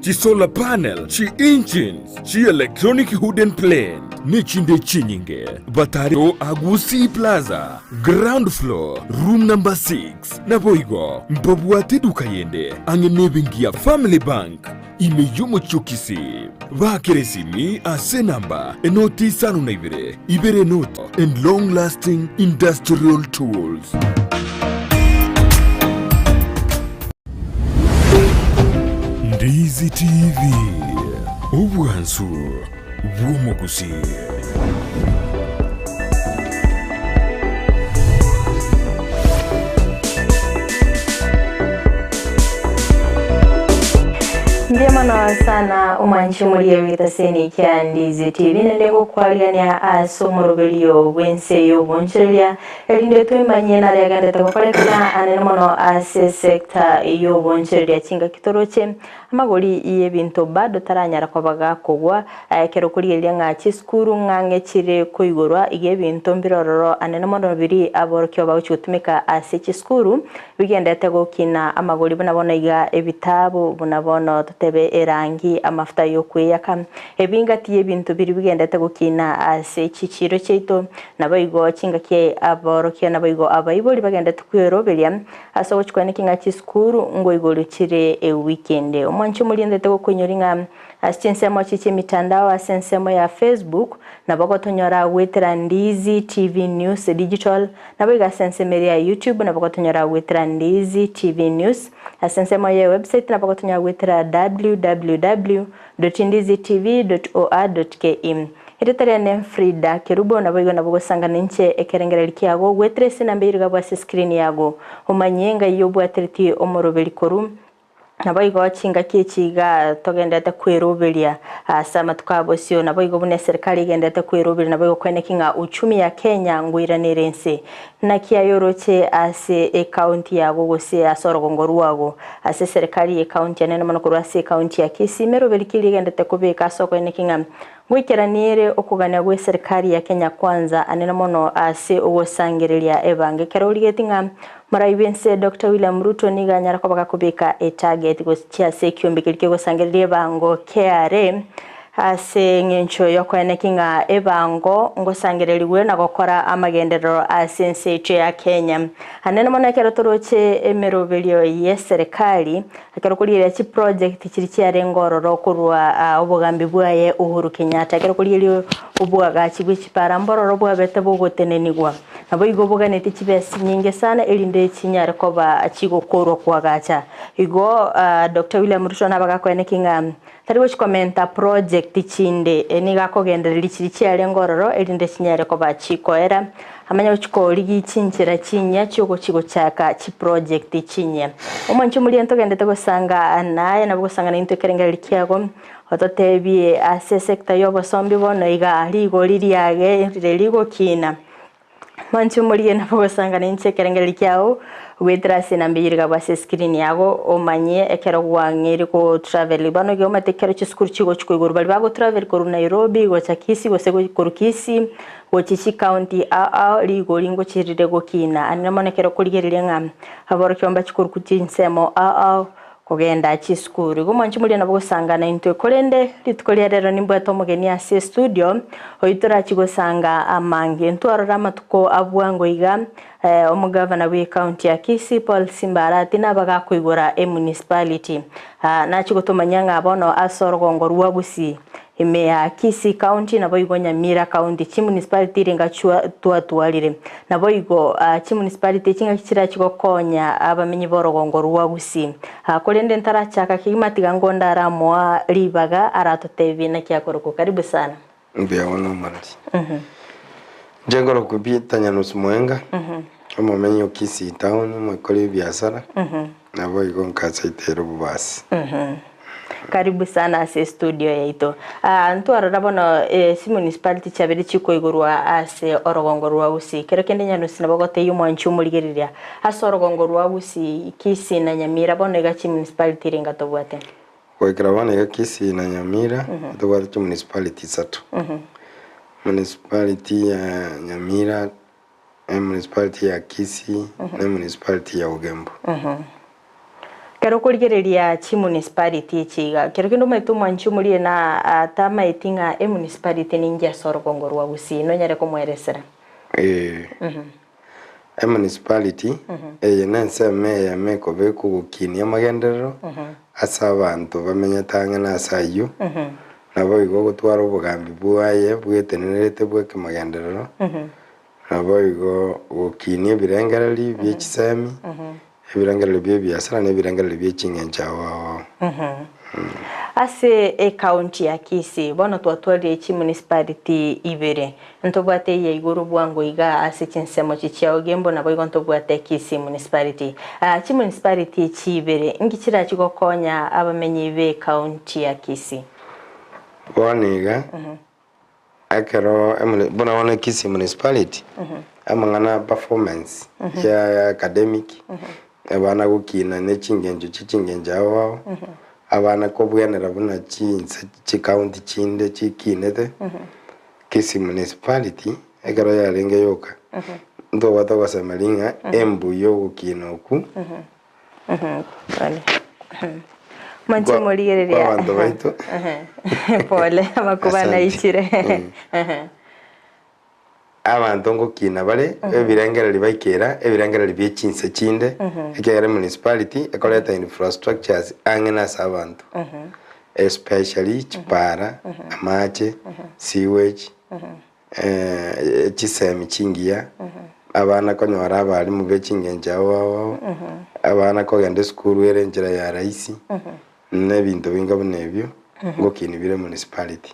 Chi solar panel, chi engines, chi electronic wooden plane nechinde chinyinge. Batare Agusii Plaza, ground floor, room number 6. Naboigo mbabwate eduka yende ang'e nebenki ya Family Bank ime y'omochie o Kisii. Baakere esimi ase enamba enoti isano na ibere, ibere enoti and long lasting industrial tools. Ndizi TV, obwansu bw'omogusii. Mbuya mono sana omwanchi omoria bw'etaseni kia Ndizi TV naende ngokwarigania ase omoroberio bw'ense y'obonchoreria Erinde twemanyie nare agendete gokorekana anene mono ase sector y'obonchoreria chingaki toroche amagori y'ebinto bado taranyara koba gakogwa ekero okorigereria ng'a chisukuru ng'ang'e chire koigorwa iga ebinto mbire ororo anene mono biri aborokigwa bagochi gotumeka ase chisukuru bigendete gokina amagori buna bono iga ebitabu buna bono totebe erangi amafuta yokweyaka ebingati y'ebinto biri bigendete gokina ase chichiro chiaito Naboigo chingaki aborokia naboigo abaibori bagendete kweroberia ase ogochikwaneki ng'a chisukuru ngoigorio chire ewiki ende. Omwanchi omorientete gokoinyori ng'a ase chinsemo echi chi'emitandao ase ensemo ya Facebook nabo gotonyora goetera Ndizi TV News Digital naboigo ase ensemo eria ya YouTube nabo gotonyora goetera Ndizi TV News ase ensemo ye website nabo gotonyora goetera www dot ndizitv dot or dot ke. Erieta riane Frida Kerubo, naboigo nabo ogosangana inche ekerengererio kiago goetera ase enamba eyio rigabwe ase escreen yago. Omanye ng'ai obwatereti omoroberi korwa, naboigo chingaki echi iga togenderete kweroberia ase amatuko a bosio, naboigo buna eserikari egenderete kweroberia naboigo koeneki ng'a uchumi ya Kenya ngoiranere ense. Naki aye oroche ase ecounty yago gose ase orogongo rwago ase eserikari ye county anene mono korwa ase ecounty ya Kisii meroberi ki rigendete kobeka ase okoeneki ng'a Ngoikeranie ere okogania gw'eserikari ya Kenya Kwanza anene mono ase ogosangereria ebango ekero origetie ng'a morai bw'ense Doctor William Ruto nigo anyara koba gakobeka etarget gochia ase ekiombe keria kiogosangereria ebango KRA ase eng'encho yokoeneki ng'a ebango ngosangererigwe na gokora amagenderero ase ense yaito ya Kenya. Anene mono ekero toroche emeroberio y'eserikari Ekero korigereria chiproject chiria chiarenge ororo korwa obogambi bwaye Uhuru Kenyatta, ekero korigereria oboagachi bwe chipara mbororo bwabete bogotenenigwa, naboigo boganetie chibesa chinyinge sana erinde chinyare koba chigokorwa koagacha. Igo Doctor William Ruto nabo agakoeneki ng'a tari gochi komenta project chinde, nigo akogendereria chiria chiarenge ororo erinde chinyare koba chikoera. Amanye gochia korigia chinchera chinyia chiogochia gochaka chiproject chinyia. Omwancho omoria ntogendete gosanga naye nabo gosanga naintwe ekerengererio kiago, ototebie ase esector ya obosombi bono iga rigori riage rire rigokina. Omwancho omoria nabo gosanga nainche ekerengererio kiago, goetera ase enamba eyio rigabwa ase escreen yago, omanye ekero gwang'eire go travel. Bono iga omanyete ekero chisukuru chigochia koigorwa baria bago travel korwa Nairobi gocha Kisii gose korwa Kisii. Gochia chikaunti ao ao rigori ngochirire gokina. Aye mono ekero okorigereria ng'a aborokigwa mbache korwa chinsemo ao ao kogenda chisukuru. Igo mwanche moria nabo gosangana intwe. Korende rituko ria rero nimbwate omogeni ase estudio oyio torachi gosanga amange. Ntwarora amatuko a bwango iga omogavana bwe ekaunti ya Kisii Paul Simba Arati nabo agakoigora emunicipality. Nachi gotomanyia ng'a bono ase orogongo rwa Gusii Ime ya Kisii County naboigo Nyamira County chimunicipality ringa twatwarire. Naboigo chimunicipality echi ng'aki chirachi gokonya abamenyi b'orogongo rwa Gusii. Korende ntarachaka kegima tiga ngonde aramoa ribaga aratotebie naki akorokwa. Karibu sana. Mbuya mono omorori. Inche nkorokwa Peter Nyanusi Mwenga, omomenyi o Kisii Town, omokori ebiasara, naboigo nkasaitera obobasi. Karibu sana ase estudio yaito. Ah, ntwarora bono eh, chimunicipality chiabere chikoigorwa ase orogongo rwa Gusii. Kero kende Nyanusi nabo ogotebia omwanchi omorigereria ase orogongo rwa Gusii, Kisii na Nyamira bono iga chimunicipality ringa tobwate? Goikera bono iga Kisii na Nyamira ntobwate chimunicipality isato. Municipality ya Nyamira, emunicipality ya Kisii, na emunicipality ya Ogembo. Ekero okorigereria chimunicipality echi iga, kero kende omanyete omwanchi omorie na atamaeti ng'a emunicipality ninki ase orogongo rwa Gusii, nonyare komoeresera? Ee. Emunicipality eye nensemo eyemo ekobekwa gokinia amagenderero ase abanto bamenyete ang'e nase ayio, naboigo gotwara obogambi bwaye bwetenenerete bw'ekemagenderero, Naboigo gokinia ebirengererio bie chisemi, ebirengererio bi'ebiasara, na ebirengererio bie ching'encho ao ao. Ase ecounty ya Kisii bono twatwarire chimunicipality ibere, ntobwate eya igoro bwango iga ase chinsemo chi chia Ogembo naboigo ntobwate Kisii municipality. Chimunicipality echi ibere nki chirachi gokonya abamenyi be ecounty ya Kisii? Bono iga, Ekero emuni buna bono Kisii Municipality, amang'ana a performance ya academic, abana gokina ne chingencho chie chingencho ao ao, abana kobwenera buna chinse chicounty chinde chikinete, Kisii Municipality ekero yarenge yoka, ntobwate ogosemeria ng'a embu ya ogokina okwo. Pole. Mwanche morigereria. Kwa abanto baito. Pole, amakuba Asante. naichire. Abanto ngokina bare ebirengererio baikera ebirengererio bie chinse chinde ekiagera emunicipality ekoreta infrastructures ang'e na ase abanto especially chipara, amache, sewage. Chisemi chingiya, abana konyora abalimu be chingencho ao ao ao, abana kogenda esukuru ere enchera ya rahisi, na ebinto binga buna ebio, ngokini bire municipality.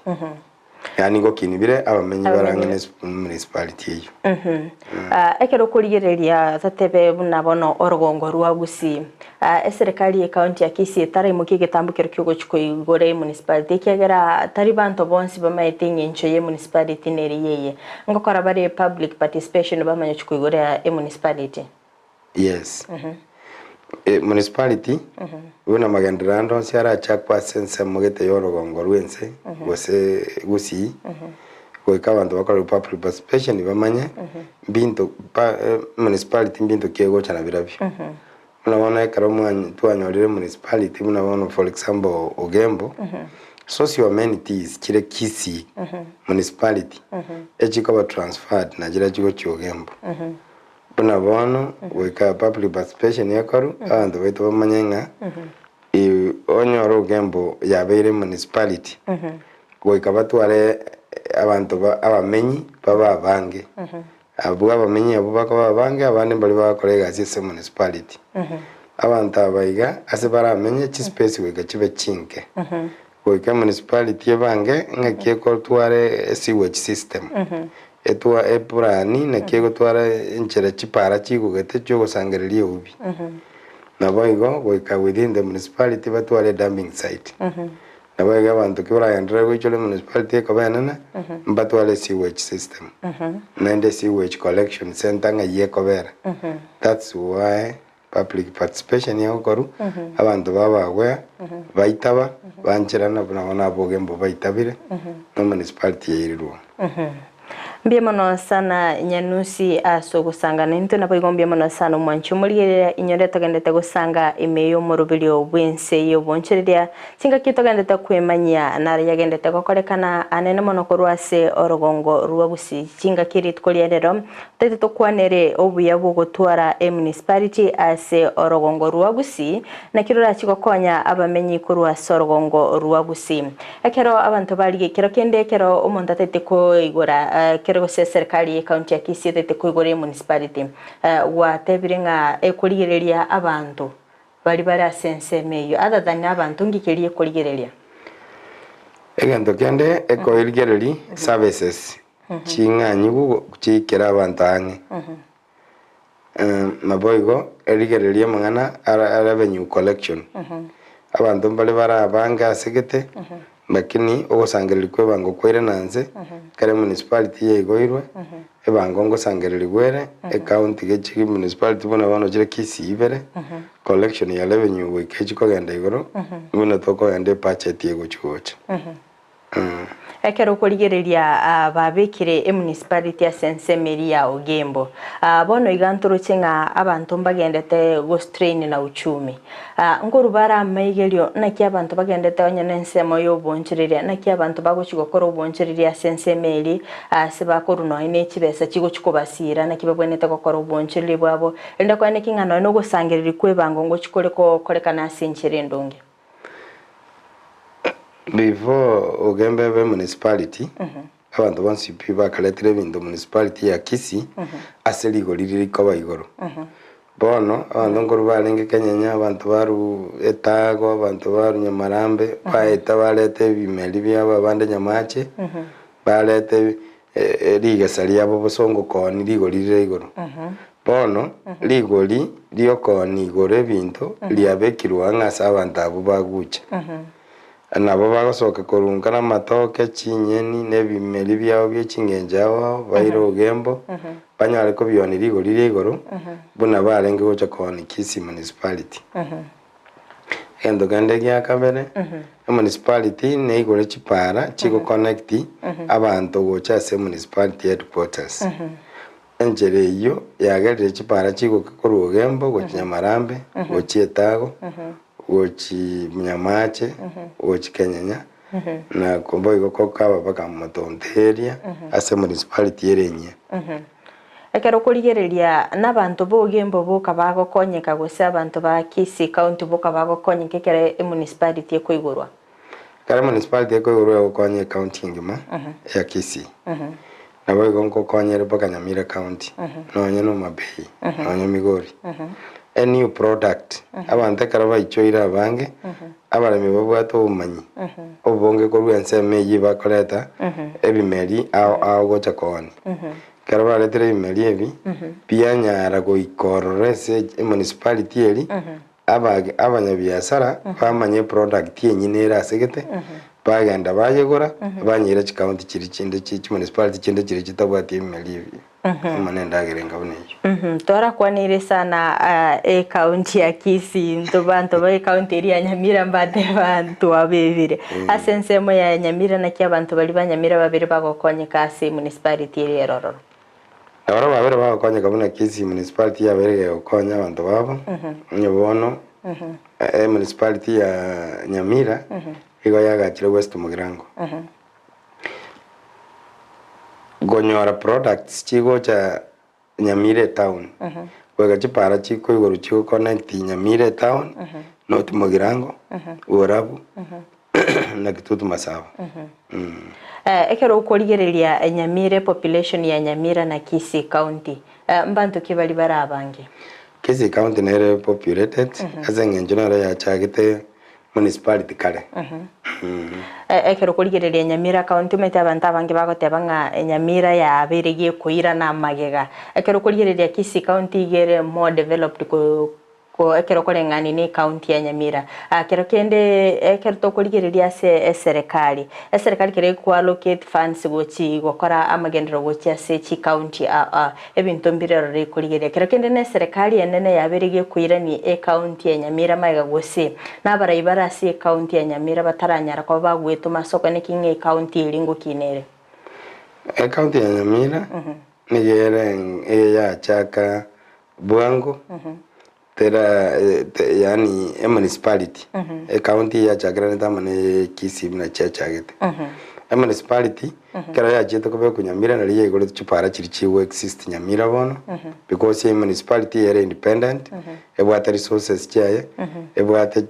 Yaani ngokini bire abamenyi bare ang'e na municipality eyio. Ekero okorigereria totebe buna bono orogongo rwa Gusii, Eserekari y'ecounty ya Kisii etaraimokia egetambo keria kiogochia koigora emunicipality ekiagera tari banto bonsi bamaete eng'encho y'emunicipality neriya eye. Ngokora bare public participation bamanye gochia koigora emunicipality. Yes. Municipality buna magenderero ande onsi arachakwe ase ensemo gete y'orogongo rw'ense gose Gusii, goika abanto bakore public participation bamanye mbinto pa municipality mbinto ki egocha nabirobio. Buna bono ekero twanyorire municipality buna bono for example Ogembo, social amenities chire Kisii municipality echikoba transferred nachiria chigochia Ogembo. Buna bono goika public participation ekorwe abanto baito bamanye ng'a onyore Ogembo yabeire municipality goika batware abanto abamenyi babe abange. Abwo abamenyi abwo bakoba abange, abande mbaria bagokora egasi ase municipality. Abanto aba iga ase baramenye chispace goika chibe chinke. Goika emunicipality ebange ng'aki egotwara esewage system, etwa eplan naki egotwara enchera chipara chigogete chiogosangereria eubi. Naboigo goika within the municipality batware edumping site. Naboigo abanto ki baragenderere goichora emunicipality ekoba enene, mbatware sewage system, naende sewage collection centre ng'ai ekobera. That's why public participation egokorwa, abanto babagwea, baitaba, bancherana buna bono aboge mbo baitabire, na emunicipality yairirwe. Mbuya mono sana Nyanusi ase ogosanga naintwe, naboigo mbuya mono sana omwanchi omorigereria inyore togendete gosanga ime y'omoroberio bw'ense y'obonchoreria, chingaki togendete kwemanyia naro yagendete gokorekana anene mono korwa ase orogongo rwa Gusii chingaki rituko ria rero toete tokwanere obuya bw'ogotwara emunicipality ase orogongo rwa Gusii naki rorachi gokonya abamenyi korwa ase orogongo rwa Gusii. Ekero abanto barigia ekero kende ekero omonto ataete koigora ekero gose eserikari ye county ya Kisii etaete koigora emunicipality, gwatebire ng'a ekorigereria abanto baria bare ase ensemo eyio other than abanto nki keria ekorigereria? Egento kende ekorigereria services ching'anyigu chiikere abanto ang'e. Naboigo erigererie amang'ana a revenue collection. Abanto mbare bare abange ase gete, lakini ogosangereria kwa ebango kwaire na nse, ekero emunicipality yaigoirwe, ebango ngosangererigwa ere, ecounty gechi municipality buna bono chire Kisii ibere, collection ya revenue goika echi kogenda igoro, buna tokogenda ebudget egochi gocha. Ekero okorigereria babekire emunicipality ase ensemo eria ya Ogembo, bono iga ntoroche ng'a abanto mbagendete go strain na uchumi. Nkorwa bare amaigerio naki abanto bagendete onye na ensemo ya obonchoreria, naki abanto bagochia gokora obonchoreria ase ensemo eria ase bakorwa nonya ne chibesa chigochia kobasira naki babwenerete gokora obonchoreria bwabo, erinde koeneki ng'a nonya na ogosangereria kwa ebango ngochia kore gokorekana ase enchera endonge. Before ogembe ebe municipality, abanto bonsi pi bakaretire ebinto municipality ya Kisii ase rigori rikoba igoro. Bono abanto nkorwa barenge Kenyenya, abanto barwa Etago, abanto barwa Nyamarambe, baeta bareta ebimeri biabo abande Nyamache, bareta rigesa riabo bosongo kooni rigori rire igoro. Bono rigori ri'okooni igoro ebinto riabekirwe ang'e ase abanto abwo bagucha. Nabo bagosoka korunka namatoke, chinyeni, na ebimeri biabo bie chingencho ao ao, baire ogembo, banyare kobionia rigori ria igoro, buna barenge gocha koonia Kisii Municipality. Egento kende gia kabere, emunicipality neigore chipara chigoconnect abanto gocha ase emunicipality headquarters. Enchera eyio yagerire chipara chigoka korwa Ogembo gochia Nyamarambe, gochia Etago, gochia Nyamache, gochia Kenyenya, na boigo kokaba mpaka Motonto area ase emunicipality ere enyia. Ekero okorigereria nabanto b'Ogembo boka bagokonyeka gose abanto ba Kisii County boka bagokonyeka ekero emunicipality ekoigorwa? Ekero emunicipality ekoigorwa egokonya ecounty engima ya Kisii. Naboigo nkokonyere mpaka Nyamira County, nonye na Homa Bay, nonye Migori. A new product, abanto ekero baichoire abange, abaremi babwate obomanyi obonge korwa ensemo eyio bakoreta ebimeri ao ao gocha koonia. Ekero baretire ebimeri ebi, bianyara goika ororo ase emunicipality eria, Abage abanyabiasara bamanye eproduct enyene ere ase gete, bagenda bayegora, banyeira chicounty chiria chinde chi chimunicipality chinde chiria chitabwati ebimeri ebi amo na endagera enga buna eyio. Twarakwanire sana ecounty ya Kisii intwe banto ba ecounty eria ya Nyamira mbateba ntwabebire. Ase ensemo ya Nyamira naki abanto baria ba Nyamira babere bagokonyeka ase emunicipality eria ere ororo? Nabarabwo babere bagokonyeka buna Kisii Municipality yabeire gegokonya abanto babo, onye bono emunicipality ya Nyamira igo yagachire West Mugirango. Konyora products chigocha Nyamira etown, goika chipara chikoigorwa chigoconnect Nyamira etown, North Mugirango, Borabu, na Kitutu Masaba. Ekero okorigereria Nyamira epopulation ya Nyamira na Kisii county, mbanto ki baria bare abange? Kisii county nere populated ase eng'encho nero yachagete municipality kare. Ekero okorigereria Nyamira county omanyete abanto abange bagoteba ng'a Nyamira yabeire gekoirana magega. Ekero okorigereria Kisii county iga ere more developed ko Ko ekero koreng'ani ne county ya Nyamira, kero kende ekero tokorigereria ase eserekari, eserekari kere eko allocate funds gochi gokora amagenderero gochia ase chi county aa ebinto mbire ororo ekorigereria. Kero kende ne eserekari enene yabeire gekoirania ecounty ya Nyamira magega gose nabarai bare ase ecounty ya Nyamira bataranyara koba bagwetoma ase okoeneki ng'a ecounty eria ngokina ere. Ecounty ya Nyamira nigo ere eyachaka Bwango tera yaani emunicipality ecounty yachakeranete amo ne Kisii buna chiachagete. Emunicipality ekero yachiete kobekwa Nyamira nario yaigorete chipara chiria chigo exist Nyamira bono because emunicipality ere independent ebwate resources chiaye ebwate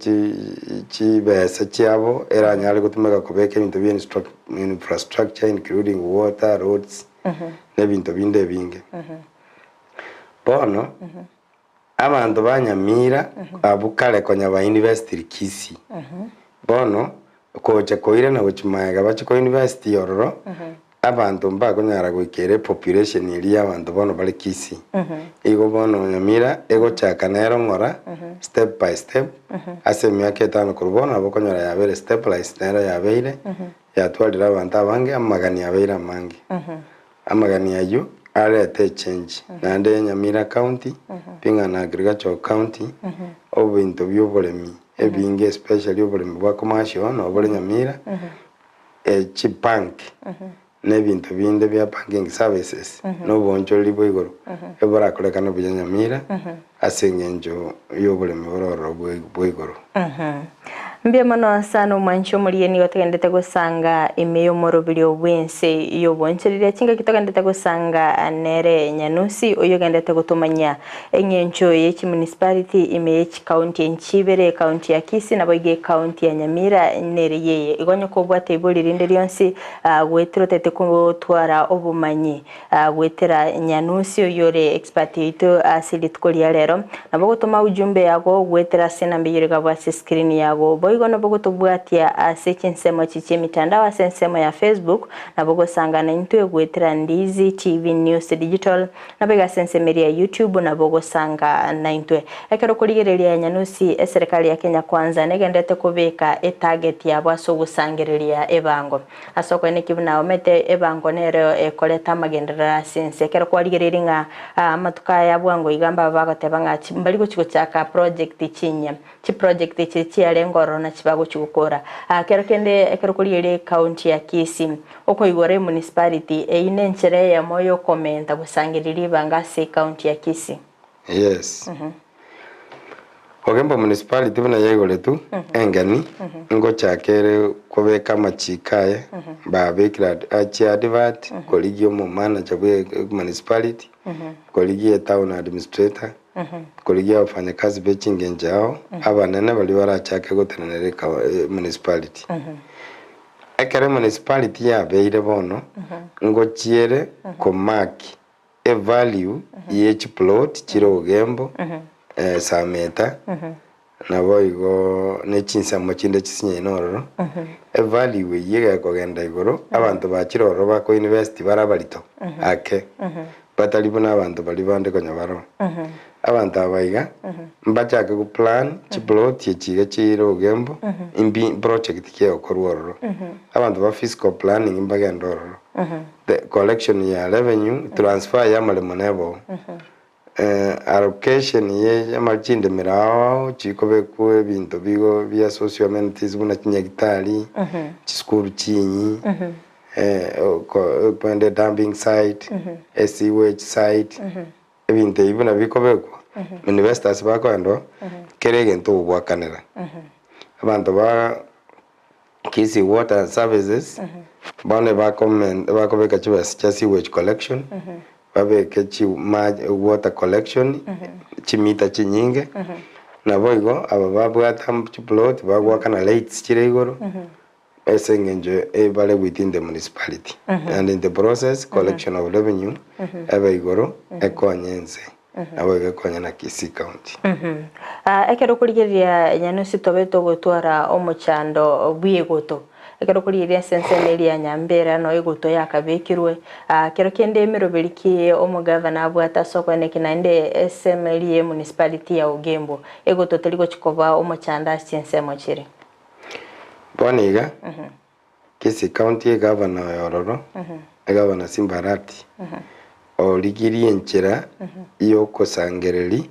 chibesa chiabo eranyare gotumeka kobeka ebinto bia infrastructure including water, roads na ebinto binde ebinge. Bono abanto ba Nyamira abwo kare konya ba investiri Kisii, bono gocha koirana gochia magega bachie ko investi ororo, abanto mbakonyara goika ere epopulation eria ya abanto bono bare Kisii. Igo bono Nyamira egochaka nero ng'ora step by step ase emiaka etano korwa bono nabo okonyora yabeire stabilized nero yabeire yatwarire abanto abange amagani abeire amange. Amagani ayio arete echenji naende Nyamira County, Ping'ana na Agricultural County, obinto bia oboremi ebinge especially oboremi bwa commercial nabo bore Nyamira. Chibank na ebinto binde bia banking services na oboonchoreri bwa igoro eborakorekane buya Nyamira ase eng'encho y'oboremi bore ororo bwa igoro. Mbuya mono sana omwanchi omoria nigo togendete gosanga ime y'omoroberio bw'ense y'obonchoreria chingaki togendete gosanga nere Nyanusi oyio ogendete gotomanyia eng'encho ye chimunicipality ime ye Chikaunti enchibere, ekaunti ya Kisii naboigo ekaunti ya Nyamira nere yeye. Igo onye kobwate ibori rinde rionsi goetera otagete gotwara obomanyi goetera Nyanusi oyio ore expert oito ase rituko ria rero, nabo ogotoma ujumbe yago goetera ase enamba eyio ere igabwo ase screen yago. Boigo nabo ogotobwatia ase chinsemo echi chi'emitandao ase ensemo ya Facebook, nabo ogosanga naintwe goetera Ndizi TV News Digital, Naboigo ase ensemo eria ya YouTube nabo ogosanga naintwe. Ekero okorigereria Nyanusi, eserekari ya Kenya Kwanza negenderete kobeka etarget yabo ase ogosangereria ebango. Ase okoeneki buna omanyete ebango nero ekoreta amagenderero ase ense. Ekero kwarigereirie ng'a amatuko aya bwango iga mbabe bagoteba ng'a mbari gochi gochaka project chinyia. Chiproject echi chiarenge ororo nachi bagochi gokora. Kero kende ekero okorigereria ecounty ya Kisii, Okoigora emunicipality eyio nenchera eyemo yokomenta gosangereria ribanga ase ecounty ya Kisii. Yes. Ogembo municipality buna yaigoretwe engeni ngochaka ere kobeka amachiko aye babekire chi advert korigia omo manager bwe municipality korigia etown administrator korigia abafanyakazi be chingencho ao abanene baria barachake gotenenera municipality. Ekero emunicipality yabeire bono, ngochiere komark evalue ye chiplot chire Ogembo, Sameta, naboigo ne chinsemo chinde chisinyaine ororo, evalue eyio egekogenda igoro, abanto bachire ororo bako invest bare abarito ake, batari buna abanto baria bande konya baroo. Abanto aba iga mbachake go plan chiplot echi iga chire Ogembo imbi project ki egokorwa ororo. Abanto ba physical planning mbagende ororo. The collection ya revenue, transfer ya amaremo nebe oo. Allocation ye ama chindemero ao ao chikobekwa ebinto bigo bia social amenities buna chinyagitari, chisukuru chinyi, kwende dumping site, esewage site. Ebinto ebi buna bikobekwa, investors bakoenda oo, kera egento ogwakanera. Abanto ba Kisii Water Services, bono ebakomen bakobeka chibesa chia sewage collection, babeke chi ma water collection, chimita chinyinge, naboigo aba babwate chiplot bagoakana rates chire igoro. Ase engencho ebare within the municipality and in the process collection of revenue ebe igoro ekonye ense naboigo ekonye na Kisii County. Ekero okorigereria Nyanusi tobe togotwara omochando bw'egoto, ekero okorigereria ase ensemo eria ya Nyambera noo egoto yakabekirwe, kero kende emeroberi ki omogavana abwate ase okoeneki naende esemo eria ye municipality ya Ogembo, egoto teri gochi koba omochando ase chinsemo chire. Bono iga, Kisii County egavana oyo ororo, egavana Simba Arati, origirie enchera y'ogosangereria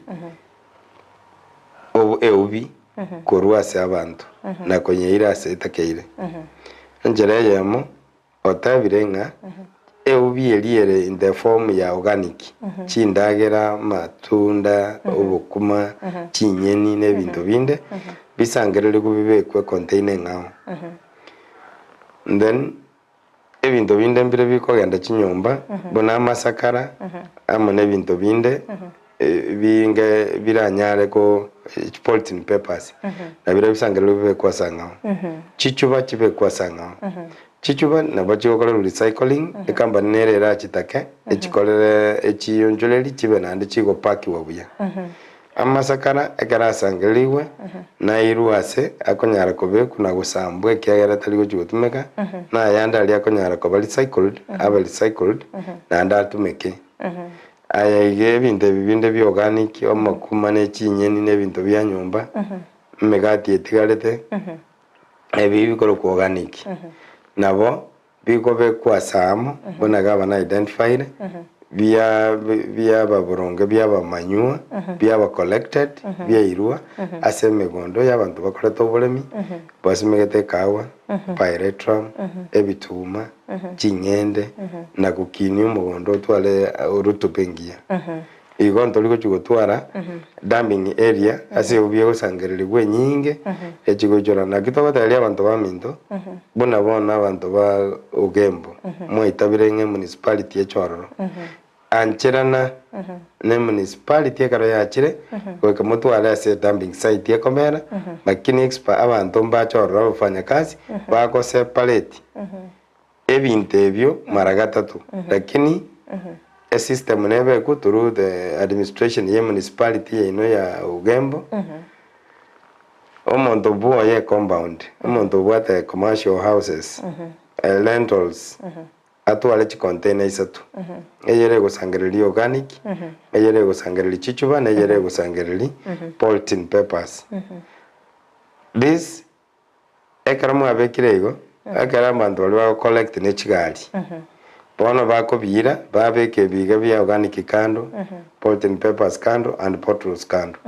eubi korwa ase abanto na konyeira ase etakeire. Enchera eyemo Otebire ng'a eubi eria ere in the form ya organic, chindagera, amatunda, obokima, chinyeni na ebinto binde, bisangererigwe bibekwe econtainer eng'ao. Then ebinto binde mbire bikogenda chinyomba buna amasakara amo na ebinto binde binge biranyare ko polythene papers nabirobio bisangererigwe bibekwe ase ang'ao. Chichuba chibekwe ase ang'ao. Chichuba nabo chigokorerwa recycling, ecompany nere erachitake echikorere echionchoreri chibe naende chigopakiwa buya. Amasakara ekero asangererigwe nairwe ase akonyara kobekwa na gosambwa ekiagera tari gochia gotumeka, na ayande aria akonyara koba recycled abe recycled naende atumeke. Aya iga ebinto ebi binde bia organic, amakuma ne chinyeni na ebinto bia nyomba, emegati etigarete, ebi bikorokwa organic. Nabo bikobekwa ase amo, buna gavana identified, Bia biaba boronge biaba manyua, biaba collected, biairwa ase emegondo y'abanto bakorete oboremi, basimegete ekahawa, pyrethrum, ebituma, ching'ende, na gokinia omogondo otware rotuba engiya. Igo ntori gochia gotwara dumping area ase ebi egosangererigwa enyinge echi goichora. Naki togoteberia abanto baminto buna bono abanto ba Ogembo mwaitabire ng'a emunicipality eche ororo, ancherana na emunicipality ekero yachire goika motware ase edumping site ekomera lakini expa abanto mbache ororo abafanyakazi bago separate ebinto ebio mara gatato lakini esystem nebekwe through the administration ye municipality yaino ya Ogembo, omonto bwoye ecompound, omonto obwate commercial houses, rentals, atware chicontainer isato, eyere egosangereria organic, eyere egosangereria chichuba, na eyere egosangereria polythene papers. This Ekero mwabekire igo, ekero abanto baria bago collect ne chigari, bono bakobiira, babeka ebiga bia organic kando, polythene papers kando and bottles kando.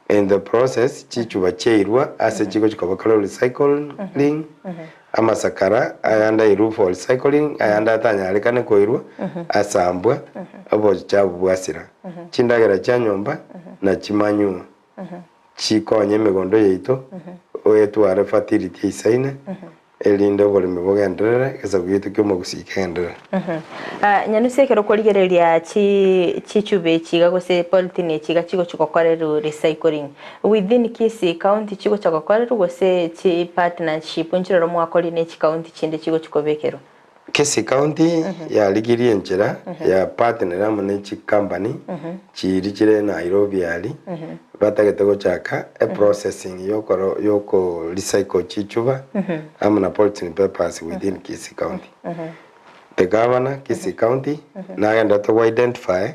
In the process, chichuba chiairwa ase chigochi koba kore recycling, amasakara ayande airwe for recycling, ayande atanyarekane koirwa, asambwa, obochafu bwasira. Chindagera chia nyomba, na chimanywa. Chikonye emegondo yaito, oetware fertility eisaine, erinde oboremi bogenderere, egesaku giaito ki'omogusii kegenderere. Nyanusi ekero okorigereria chi chichuba echi iga gose polythene echi iga chigochi gokorerwa recycling, within Kisii county chigocha gokorerwa gose chi partnership nchiroro mwakorire ne chicounty chinde chigochi kobekerwa? Kisii County yarigirie enchera ya partner amo ne chicompany chiria chire Nairobi aria batagete gochaka eprocessing yokoro yoko recycle chichuba amo na polythene papers within Kisii County. The governor Kisii County nagenderete go identify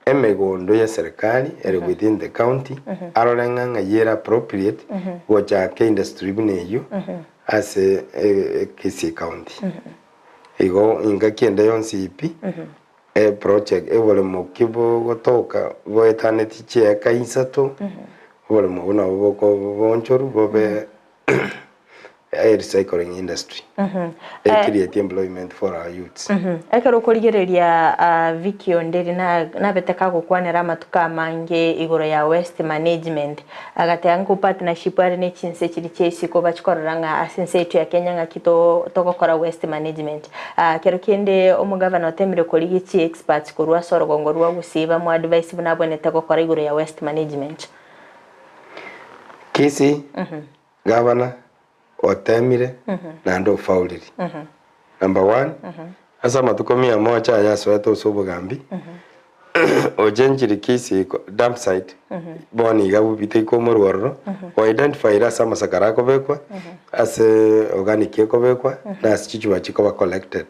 emegondo ye serikali ere within the county arore ng'a ng'ai ere appropriate gochaka industry buna eyio ase Kisii County. Igo engaki ende yonsi pi, eproject eboremo ki bogotoka boetaneti chieka isato, oboremo obwo nabo bokoonchorwa bobe recycling industry, e create employment for our youths. Ekero okorigereria Vicky Onderi nabete kagokwanera amatuko amange igoro ya waste management, agateba ng'a partnership are ne chinse chiria chia isiko bachie korora ng'a ase ense yaito ya Kenya ng'aki togokora waste management. Kero kende omogavana otemire korigia chi experts korwa ase orogongo rwa Gusii bamoe advice buna abwenerete gokora igoro ya waste management. Kisii, Gavana otemire naende ofaulire. Number one, ase amatuko mia moja aya asoete ase obogambi, ochenchiri Kisii dump site, bono iga bobite ikomorwa ororo, o identifyire ase amasakara akobekwa, ase organic ekobekwa, na ase chichuba chikoba collected.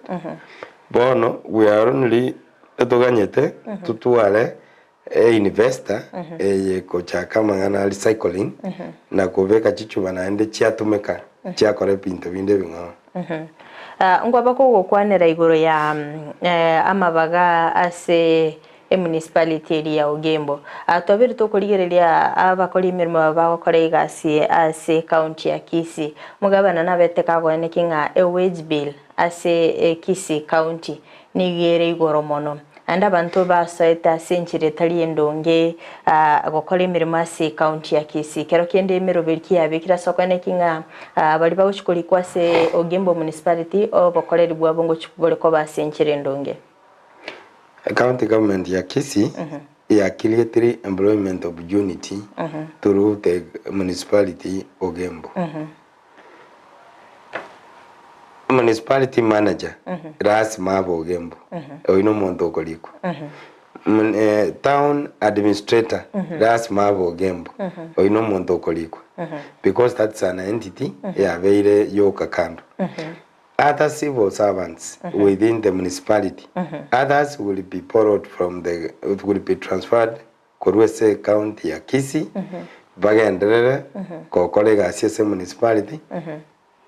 Bono we are only etoganyete totware Einvesta eye ekochaka amang'ana a recycling na kobeka chichuba naende chiatumeka chiakora ebinto binde ebing'ao. Nkwaba kogokwanera igoro ya amabaga ase emunicipality eria ya Ogembo. Twabere tokorigereria abakori emeremo aba bagokora egasi ase ecounty ya Kisii. Omogabana nabete kagoeneki ng'a ewage bill ase Kisii county nigo ere igoro mono. Naende abanto basoete ase enchera etari endonge gokora emeremo ase ecounty ya Kisii. Kero kende emeroberi kiyabekire ase okoeneki ng'a baria bagochia korikwa ase Ogembo Municipality obokoreri bwabo ngochia bore koba ase enchera endonge. Ecounty government ya Kisii ya creatire employment opportunity through the municipality Ogembo. Municipality manager lasima abe Ogembo, oyio na omonto okorikwa. Town administrator lasima abe Ogembo, oyio na omonto okorikwa because that's an entity yabeire yoka kando. Other civil servants within the municipality, others will be borrowed from the will be transferred Korwa ase ecounty ya Kisii bagenderere gokora egasi ase municipality.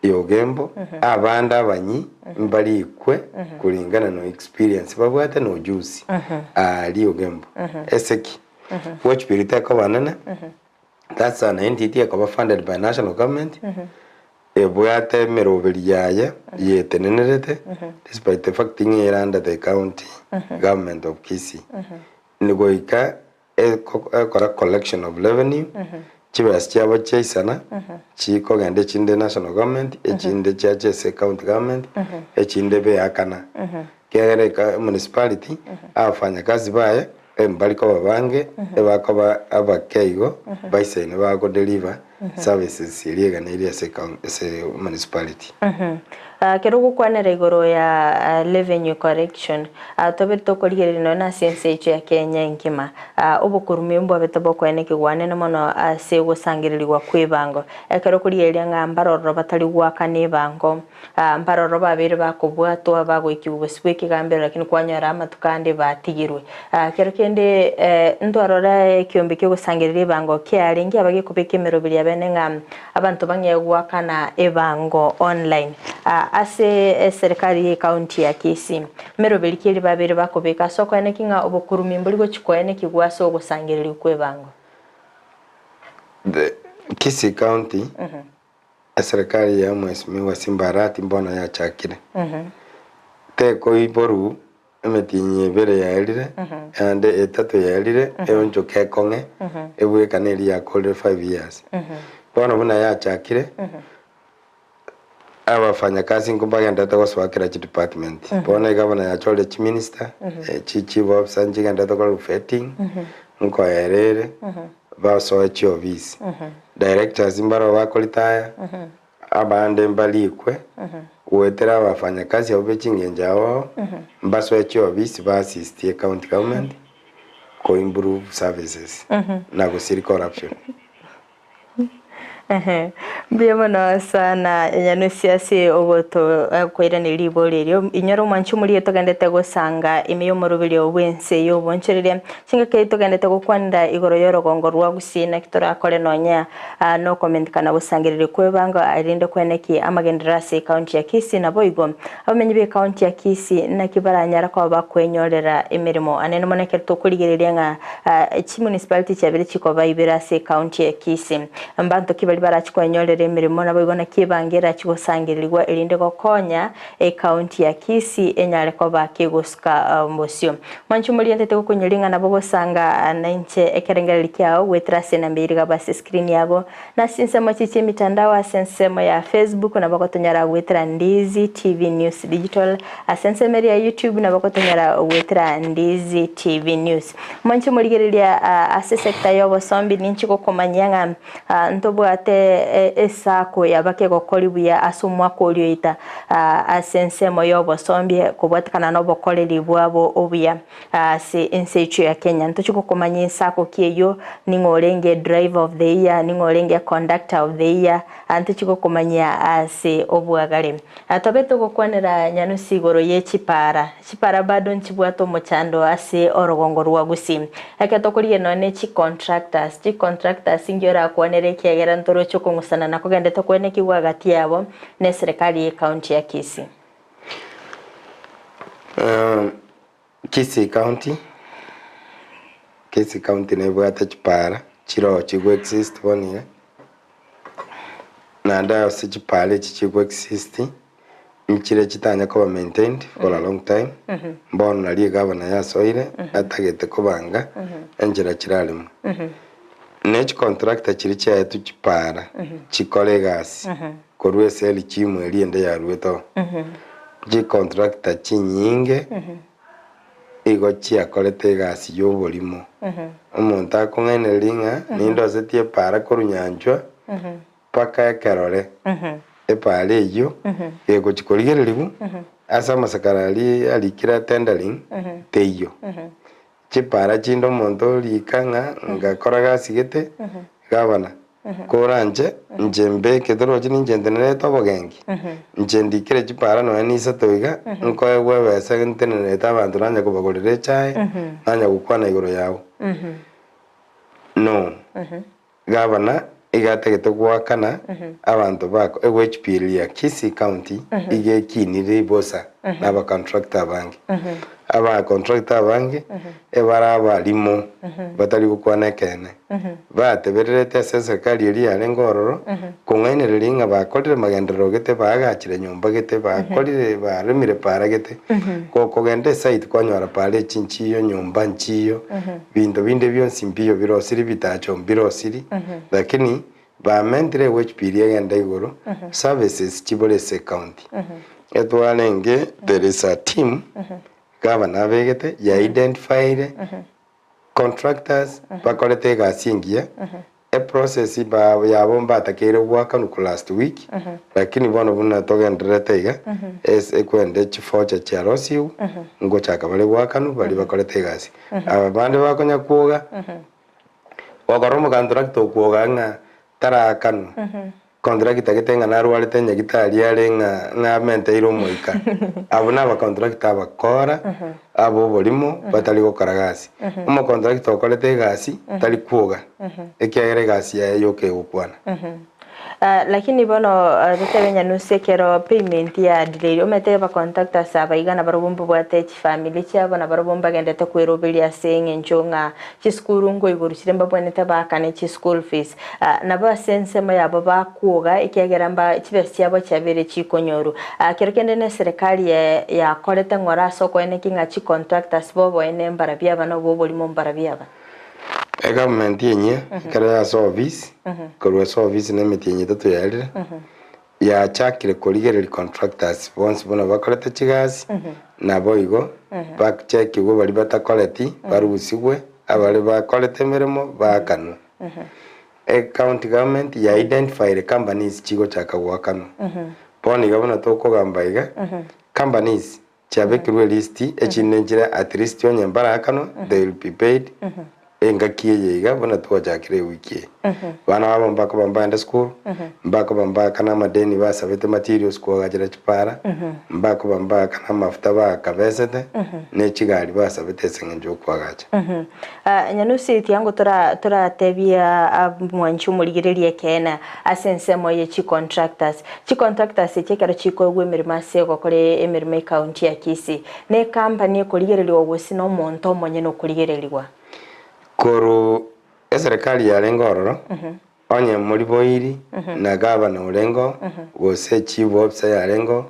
Ya Ogembo, abande abanyi mbarikwe kulingana no experience babwate na ujuzi aaria Ogembo. Ase ki? Watch bill tekoba nene, that's an entity ekoba funded by national government, ebwate emeroberi yaye yetenenerete despite the fact ng'a ere under the county government of Kisii. Goika ekora collection of revenue, chibesa chiabo chiaisana, chikogenda echinde national government, echinde chiacha ase county government, echinde beakana. Ekiagera eka municipality, abafanyakazi baye mbari koba bange, ebakoba abake igo, baisaine bago deliver services eria eganeirie ase ase municipality. Ekero ogokwanera igoro ya revenue correction, Tobere tokorigereria nonya nase ense yaito ya Kenya enkima, obokorumi mbwabete bokoenekigwa anene mono ase ogosangererigwa kw'ebango. Ekero okorigereria ng'a mbarororo batari goakana ebango, mbarororo babeire bakobwatwa bagoikigwa bosio bw'ekegambero lakini kwanyora amatuko ande batigirwe. Kero kende ntwarora ekiombe ki'ogosangereria ebango kiarenge aba gekobeka emeroberi yabene ng'a Abanto bang'ee goakana ebango online ase eserekari ye county ya Kisii. Meroberi ki eria babeire bakobeka ase okoeneki ng'a obokurumi mbori gochi koenekigwa ase ogosangererigwa kw'ebango? The Kisii County, eserekari ya Mheshimiwa Simba Arati mbono yachakire. Tekoiborwu Emetienyi ebere yaerire, naende etato yaerire, eonchoke ekong'e, ebwekane eria yakorire five years. Bono buna yachakire, abafanyakazi nko mbagenderete gosoa kera chidepartment. Bono egavana yachorire chiminister, chi chief officer nchigenderete gokora vetting, nkoera ere, basoe chiofisi. Directors mbaroo bakoretire. Abande mbarikwe goetera abafanyakazi abwo be chingencho ao mbasoe chiofisi ba assistie county government ko improve services na gosiria corruption. Mbuya mono sana Nyanusi ase ogoto koiraneria ribori erio. Inyora omwanchi omoria togendete gosanga ime y'omoroberio bw'ense y'obonchoreria. Chingaki eyi togendete gokwanera igoro y'orogongo rwa Gusii naki torakore nonya Nokomentekana gosangereria kw'ebango erinde kweneki amagenderero ase ekaunti ya Kisii naboigo abamenyi b'ekaunti ya Kisii naki baranyare koba bakwenyorera emeremo anene mono ekero tokorigereria ng'a chimunicipality chiabere chikoba ibere ase ekaunti ya Kisii mbanto ki baria barachi kwenyorera emeremo naboigo naki ebango erachi gosangererigwa erinde gokonya ekaunti ya Kisii enyare koba kegosuka bosio. Mwanche omorientete gokonyoria ng'a nabo gosanga nainche ekerengererio kiao goetera ase enamba eyio rigaba ase escreen yago, na ase chinsemo echi chi'emitandao ase ensemo ya Facebook nabo gotonyora goetera Ndizi TV News Digital, ase ensemo eria ya YouTube nabo gotonyora goetera Ndizi TV News. Mwanche omorigereria ase sector y'obosombi ninche gokomanyia ng'a ntobwate esako yabake gokori buya ase omwaka oria oita. Ase ensemo y'obosombie kobwatekana nobokoreri bwabo obuya ase ense yaito ya Kenya. Ntochi gokomanya ensako ki eyio, ning'o orenge driver of the year, ning'o orenge conductor of the year, ntochi gokomanyia ase obwagare. Tobe togokwanera Nyanusi igoro ye chipara. Chipara bado nchibwate omochando ase orogongo rwa Gusii. Ekero tokorigia nonya ne chicontractors, chicontractors inki orakwanere ekiagera ntoroche okong'usana na kogendete kwenekigwa agati yabo neserekari y'ecounty ya Kisii. Kisii County, Kisii County nebwate chipara chiroo chigo exist bono iga, naende ase chipara echi chigo exist, nchire chitanya koba maintained for a long time, bono nario egavana yasoire atagete kobanga enchera chiraremwe. Ne chicontractor chiria chiaetwe chipara chikore egasi korwa eseli chimwe eria ende yaruete oo. Chicontractor chinyinge igo chiakorete egasi y'oborimo. Omonto akong'ainereria ng'a nindosetie epara korwa nyanchwa mpaka ekerore epara eyio gegochia korigererigwa ase amasakara aria arikire a tendering teiyo. Chipara chinde omonto orika ng'a ngakora gasi gete, gavana, koranche inche mbeke toroche ninche ntenerete obogenki, inche ndikere chipara nonya na isato iga, nkoegwa ebesa ntenerete abanto nanya kobagorera echae, nanya gokwana igoro yabo. No, gavana. Iga atagete goakana abanto bako egoechipiria Kisii County iga ekinire bosa na abacontractor abange. Abacontractor abange ebare abarimo batari gokwana ekeene. Batebererete ase eserikari eria yarenge ororo kong'ainereria ng'a bakorire magenderero gete baagachire nyomba gete bakorire baremire para gete. Gokogenda esite kwanyora para echi nchiyo nyomba nchiyo Binto binde bionsi mbiyo birosiri bitacho mbirosiri, lakini bamentire ewage bill egende igoro, services chibore ase ecounty. Etwarenge there is a team gavana abegete ya identifyire contractors bakorete egasi engiya, eprocess ba yabo mbatakeire goakanwa ko last week, lakini bono buna togendererete iga, ase ekwende chifocha chiarosiwu, ngochaka bare goakanwa baria bakorete egasi. Aba bande bakonya kwoga, gokora omocontractor okwoga ng'a taraakanwa, contractor gete ng'a narwarete nyagitari are ng'a ng'a amenteire omoika. Abwo na abacontractor abakora, aba oborimo, batari gokora gasi. Omocontractor okorete egasi, tari kwoga, ekiagera egasi yaye yoka egokwana. Lakini bono totebe nyanusi ekero payment ya delayed omanyete aba contractors aba iga nabarobwo mbabwate chifamily chiabo nabarobwo mbagendete kweroberia ase eng'encho ng'a chisukuru nkoigoro chire mbabwenerete baakane chischool fees. Nabo ase ensemo yabo bakwoga ekiagera mba chibesa chiabo chiabeire chikonyorwa. Kero kende ne eserekari yakorete ng'ora ase okoenekia ng'a chicontractors boboene mbarabio aba na obo oborimo mbarabio aba. Egovernment enyia ekero yase office, korwa ase office na emetienyi etato yaerire, yachakire korigereria contractors bonsi buna bakorete chigasi, naboigo bachekigwe baria batakoreti barusigwe, abare bakorete emeremo baakanwe. Ecounty government ya identified companies chigochaka goakanwa. Bono iga buna tokogamba iga, companies Chiabekirwe elist, echinde nchire at least onye mbarakanwa, they will be paid engaki eye iga buna twachakire ewiki eye. Abana babo mbakoba mbaende school, mbakoba mbaakane amadeni basabete materials koagachera chipara, mbakoba mbaakane amafuta bakabesete, ne chigari basabete ase eng'encho yokoagacha. Nyanusi tiango tora toratebia mwanchi omorigereria ekeene ase ensemo ye chicontractors. Chicontractors echi ekero chikoegwa emeremo ase ogokora emeremo ecounty ya Kisii, ne ecompany ekorigereriwa gose na omonto omonyene okorigererigwa? Korwa eserekari yarenge ororo, onye moriboiri na gavana orenge oo, gose chief officer yarenge oo,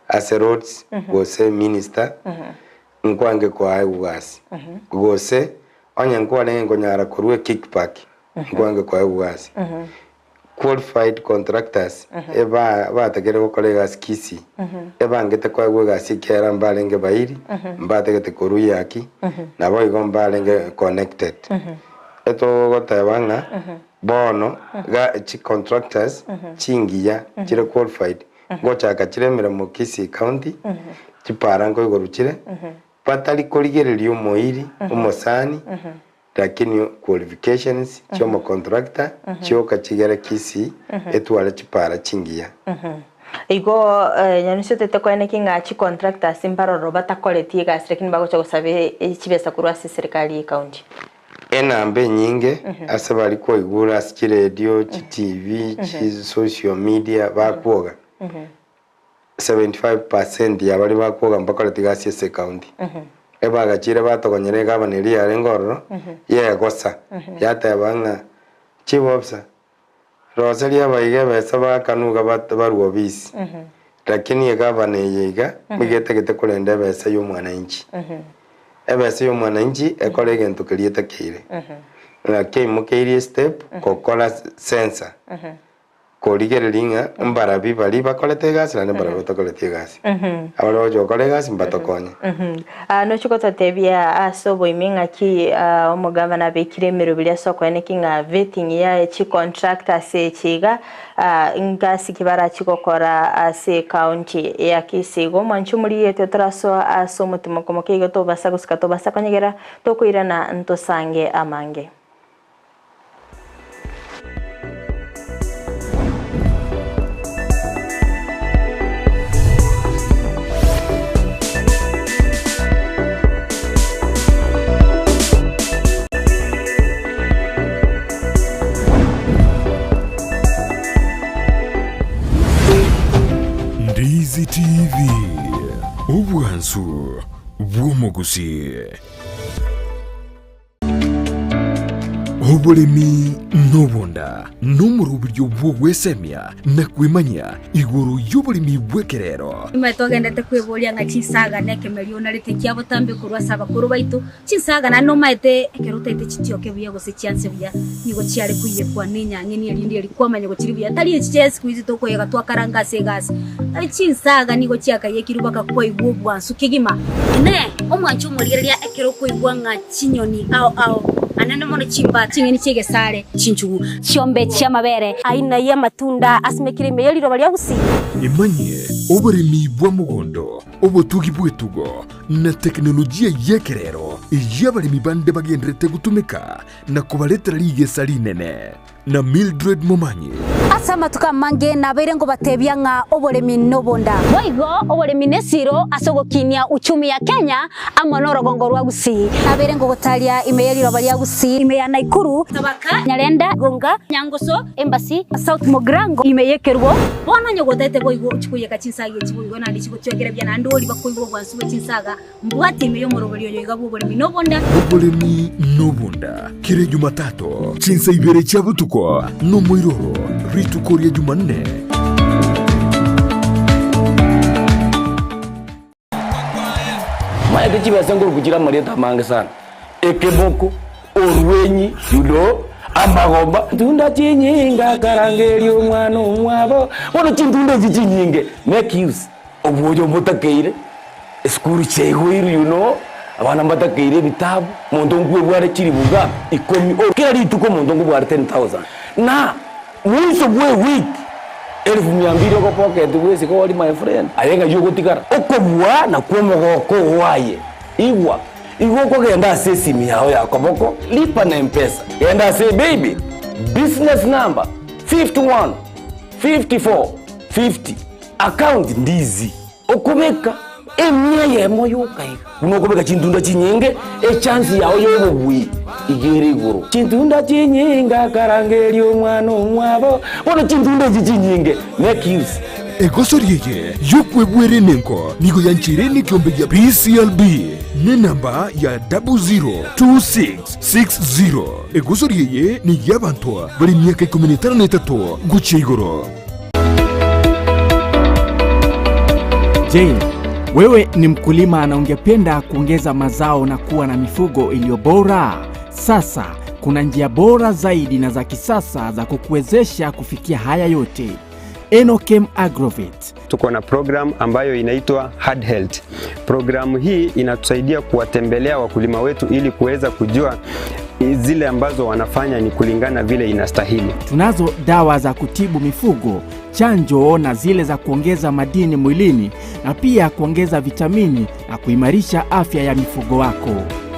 ase roads, gose minister, nkwange koaegwa gasi, gose onye nkwarenge nkonyara korwa ekickback, nkwange koaegwa gasi. Qualified contractors eba batakire gokora egasi Kisii, ebangete koegwa egasi ekiagera mbarenge bairi, mbatagete korwa iyaki, naboigo mbarenge connected. Etogoteba ng'a bono iga chicontractors chingiya chire qualified, ngochaka chire emeremo Kisii County, chipara nkoigorwa chire, batari korigereria omoiri, omosani, lakini qualifications chia omocontractor chioka chigere Kisii etware chipara chingiya. Igo nyanusi otete koeneki ng'a chicontractors mbaroro batakoreti egasi lakini bagocha gosaba chibesa korwa ase eserikari ye county. Enamba enyinge ase baria kwaigure ase chiredio, chitivi, chisocial media bakwoga, 75 percent ya baria bakwoga mbakoreti gasi ase ecounty. Ebagachire batogonyera egavana eria yarenge ororo, yegosa, yateba ng'a chief officer, roseria abaiga ebesa bakanwe iga barwe ofisi, lakini egavana eye iga nigo etagete korenda ebesa ya omwananchi. Ebesa ya omwananchi ekore egento keria etakeire. Ng'a keimokeirie estep gokora sensa. Korigereria ng'a mbarabi baria bakorete egasi naende mbarabi batakoreti egasi. Abaria bagochia gokora egasi mbatokonye. Nochia gototebia ase oboime ng'aki omogavana abekire emeroberi ase okoeneki ng'a vetting yaye chicontract ase echi iga ngasi ki barachie gokora ase ecounty ya Kisii. Igo omwanchi omorigetwe torasoa ase omotimoko moke igo tobasa gosika tobasa konyegera tokoirana ntosange amange. Ndizi TV, obwansu bw'omogusii. Oboremi nobonda nomoroberio bw'ogwesemia na kwemanyia igoro y'oboremi bw'ekerero. Nigo togenderete kweboria ng'a chinsaga nekemerio onarete kia botambe korwa ase abakoro baito. Chinsaga naende nomaete ekero otaete chitioke buya gose chianse buya, nigo chiare koiyekwa nenyang'eni erinde eri kwamanya gochiri buya. Tari echi chia siku hizi tokoyega twakaranga ase egasi. Chinsaga nigo chiakayekirwe mpaka kwaigwa obwansu kegima. Inee! Omwanche omorigereria ekero okoigwa ng'a chinyoni ao ao, anene mono chimba, ching'eni chi'egesare, chinchugu, chiombe chi'amabere, aina y'amatunda asimekire ime ye riroba ria Gusii. Emanyie oboremi bwa mogondo, obotugi bw'etugo, na tekinolojia y'ekerero eyio abaremi bande bagendererete gotumeka na kobaretera rigesa rinene. Na Mildred Momanyi. Ase amatuko amange nabeire ngobatebia ng'a oboremi nobonda. Boigo oboremi nesiro ase ogokinia uchumi ya Kenya amo norogongo rwa Gusii. Nabeire ngogotaria ime ye riroba ria Gusii, ime ya Naikuru, Tabaka, Nyarenda, Gonga, Nyangoso, Embasi, South Mugirango, ime y'Ekerubo. Bono onye gotaete boigo ochie koiyeka chinsaga echi boigo naende chigochwekera buya naende oria bakoigwa obwansu bwe chinsaga. Mbwate ime y'omoroberio oyo iga bw'oboremi nobonda. Oboremi nobonda, kera Ejumatatu, chinsa ibere chia botuko, nomoiroro, rituko ria Jumanne. Maete chibesa nkoruku chire amarieta amange sana, ekeboko, orwenyi, you know, amagomba, ntunda chinyinge akarangeria omwana omwabo, bono chintunda echi chinyinge, make use. Oboyo mbotakeire, esukuru chiaigoirwe you know, abana mbatakeire ebitabu, omonto nkwebware chilifu ngapi? Ikomi, o kera rituko omonto nkobware 10,000. Na mwiso bwa ewiki, elfu mia mbili ogopocket bwesike ori my friend, aye ng'ai ogotigara? Okobua nakwo omogoko oo aye. Igwa, igo okogenda ase esimi yao ya koboko, lipa na mpesa, genda ase ebaybill, business number, 51 54 50. Account ndizi okobeka emia eyemo yoka iga buna okobeka chintunda chinyinge echance yao yobobui iga ere igoro. Chintunda chinyinge akarangeria omwana omwabo bono chintunda echi chinyinge make use. Egosori eye y'okwebwera enengo nigo yancheire nekiombe gia PCLB nenamba ya 002660. Egosori eye ney'abanto bare emiaka ikomi na etano na etato gochia igoro. Je, wewe ni mkulima na ungependa kuongeza mazao na kuwa na mifugo iliyo bora? Sasa kuna njia bora zaidi na za kisasa za kukuwezesha kufikia haya yote. Enokem Agrovet. Tuko na program ambayo inaitwa Hard Health. Programu hii inatusaidia kuwatembelea wakulima wetu ili kuweza kujua zile ambazo wanafanya ni kulingana vile inastahili. Tunazo dawa za kutibu mifugo, chanjo na zile za kuongeza madini mwilini na pia kuongeza vitamini na kuimarisha afya ya mifugo wako.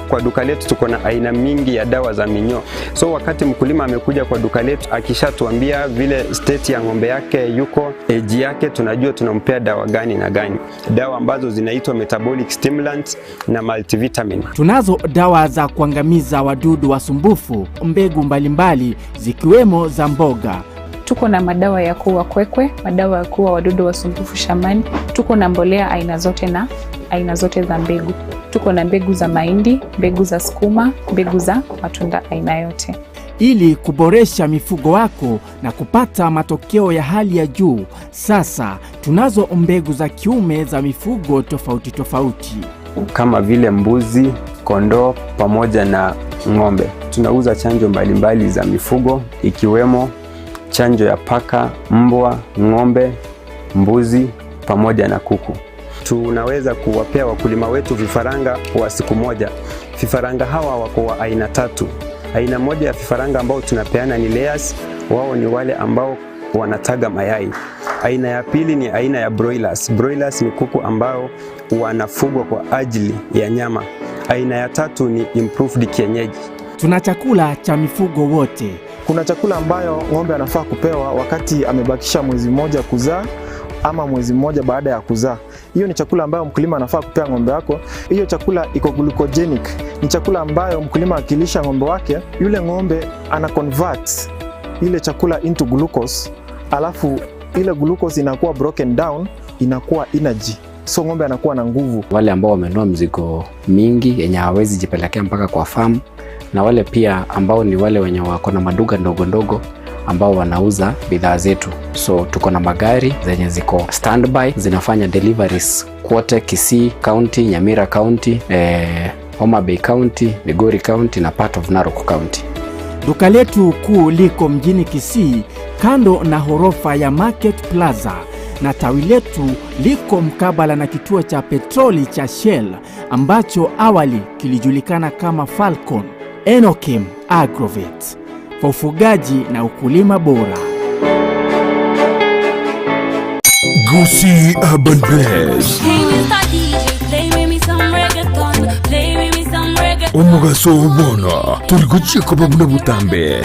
Kwa duka letu tuko na aina mingi ya dawa za minyoo. So wakati mkulima amekuja kwa duka letu akishatuambia vile state ya ng'ombe yake yuko, age yake, tunajua tunampea dawa gani na gani, dawa ambazo zinaitwa metabolic stimulants na multivitamin. Tunazo dawa za kuangamiza wadudu wasumbufu, mbegu mbalimbali zikiwemo za mboga. Tuko na madawa ya kuua kwekwe, madawa ya kuua wadudu wasumbufu shambani. Tuko na mbolea aina zote na aina zote za mbegu. Tuko na mbegu za mahindi, mbegu za sukuma, mbegu za matunda aina yote. Ili kuboresha mifugo wako na kupata matokeo ya hali ya juu, sasa tunazo mbegu za kiume za mifugo tofauti tofauti kama vile mbuzi, kondoo pamoja na ng'ombe. Tunauza chanjo mbalimbali za mifugo ikiwemo chanjo ya paka, mbwa, ng'ombe, mbuzi pamoja na kuku. Tunaweza kuwapea wakulima wetu vifaranga wa siku moja. Vifaranga hawa wako wa aina tatu. Aina moja ya vifaranga ambao tunapeana ni layers, wao ni wale ambao wanataga mayai. Aina ya pili ni aina ya broilers. Broilers ni kuku ambao wanafugwa kwa ajili ya nyama. Aina ya tatu ni improved kienyeji. Tuna chakula cha mifugo wote. Kuna chakula ambayo ng'ombe anafaa kupewa wakati amebakisha mwezi mmoja kuzaa ama mwezi mmoja baada ya kuzaa. Hiyo ni chakula ambayo mkulima anafaa kupea ng'ombe wako. Hiyo chakula iko glucogenic, ni chakula ambayo mkulima akilisha ng'ombe wake, yule ng'ombe ana convert ile chakula into glucose, alafu ile glucose inakuwa broken down inakuwa energy, so ng'ombe anakuwa na nguvu. Wale ambao wamenunua mzigo mingi yenye hawawezi jipelekea mpaka kwa farm, na wale pia ambao ni wale wenye wako na maduka ndogo ndogo ambao wanauza bidhaa zetu. So tuko na magari zenye ziko standby zinafanya deliveries kwote Kisii County, Nyamira County, Homa Bay County, Migori County na part of Narok County. Duka letu kuu liko mjini Kisii kando na horofa ya Market Plaza na tawi letu liko mkabala na kituo cha petroli cha Shell ambacho awali kilijulikana kama Falcon. Enokim Agrovet kwa ufugaji na ukulima bora. Gusii Urban Blaze. Hey, Mr. DJ, play me some reggaeton. Play me some reggaeton. Omugaso obono turi guchiko buna butambe.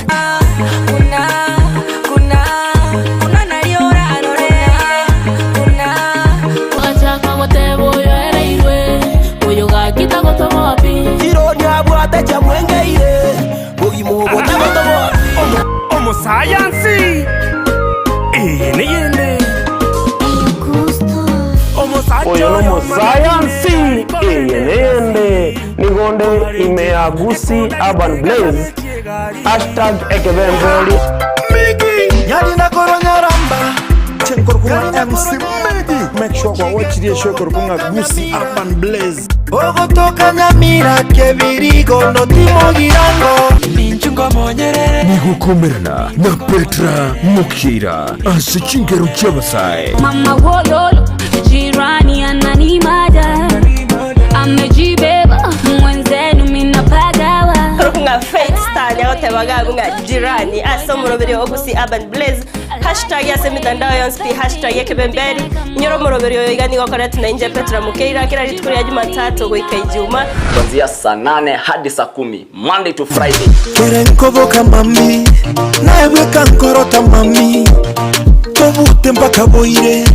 Omusayansi iyi niyindi. Oyo n'omusayansi eye neyende nigonde ime ya Gusii Urban Blaze hashtag ekebemberi. Chenkorkunga MC Medi. Make sure kwa watch the show korkunga Gusii Urban Blaze. Ogotoka Nyamira Kebirigo notimo girango Nigukomerana na Petra Mukira ase chingero chiabasae. Mama wololo, jirani ananimaja. Amejibeba mwenzenu minapagawa. Kunga Faith Star nyagotebaga kunga jirani ase omoroberi o Gusii Urban Blaze hashtag ase emitandao yonsi pi hashtag ekebemberi inyora omoroberi oyo iga nigo okoreti na inche Petra Mukeira kera rituko ria Jumatatu goika Ijuma. Kuanzia saa 8 hadi saa 10 Monday to Friday. Kerenkoboka mami naebweka nkorota mami tobute mpaka boire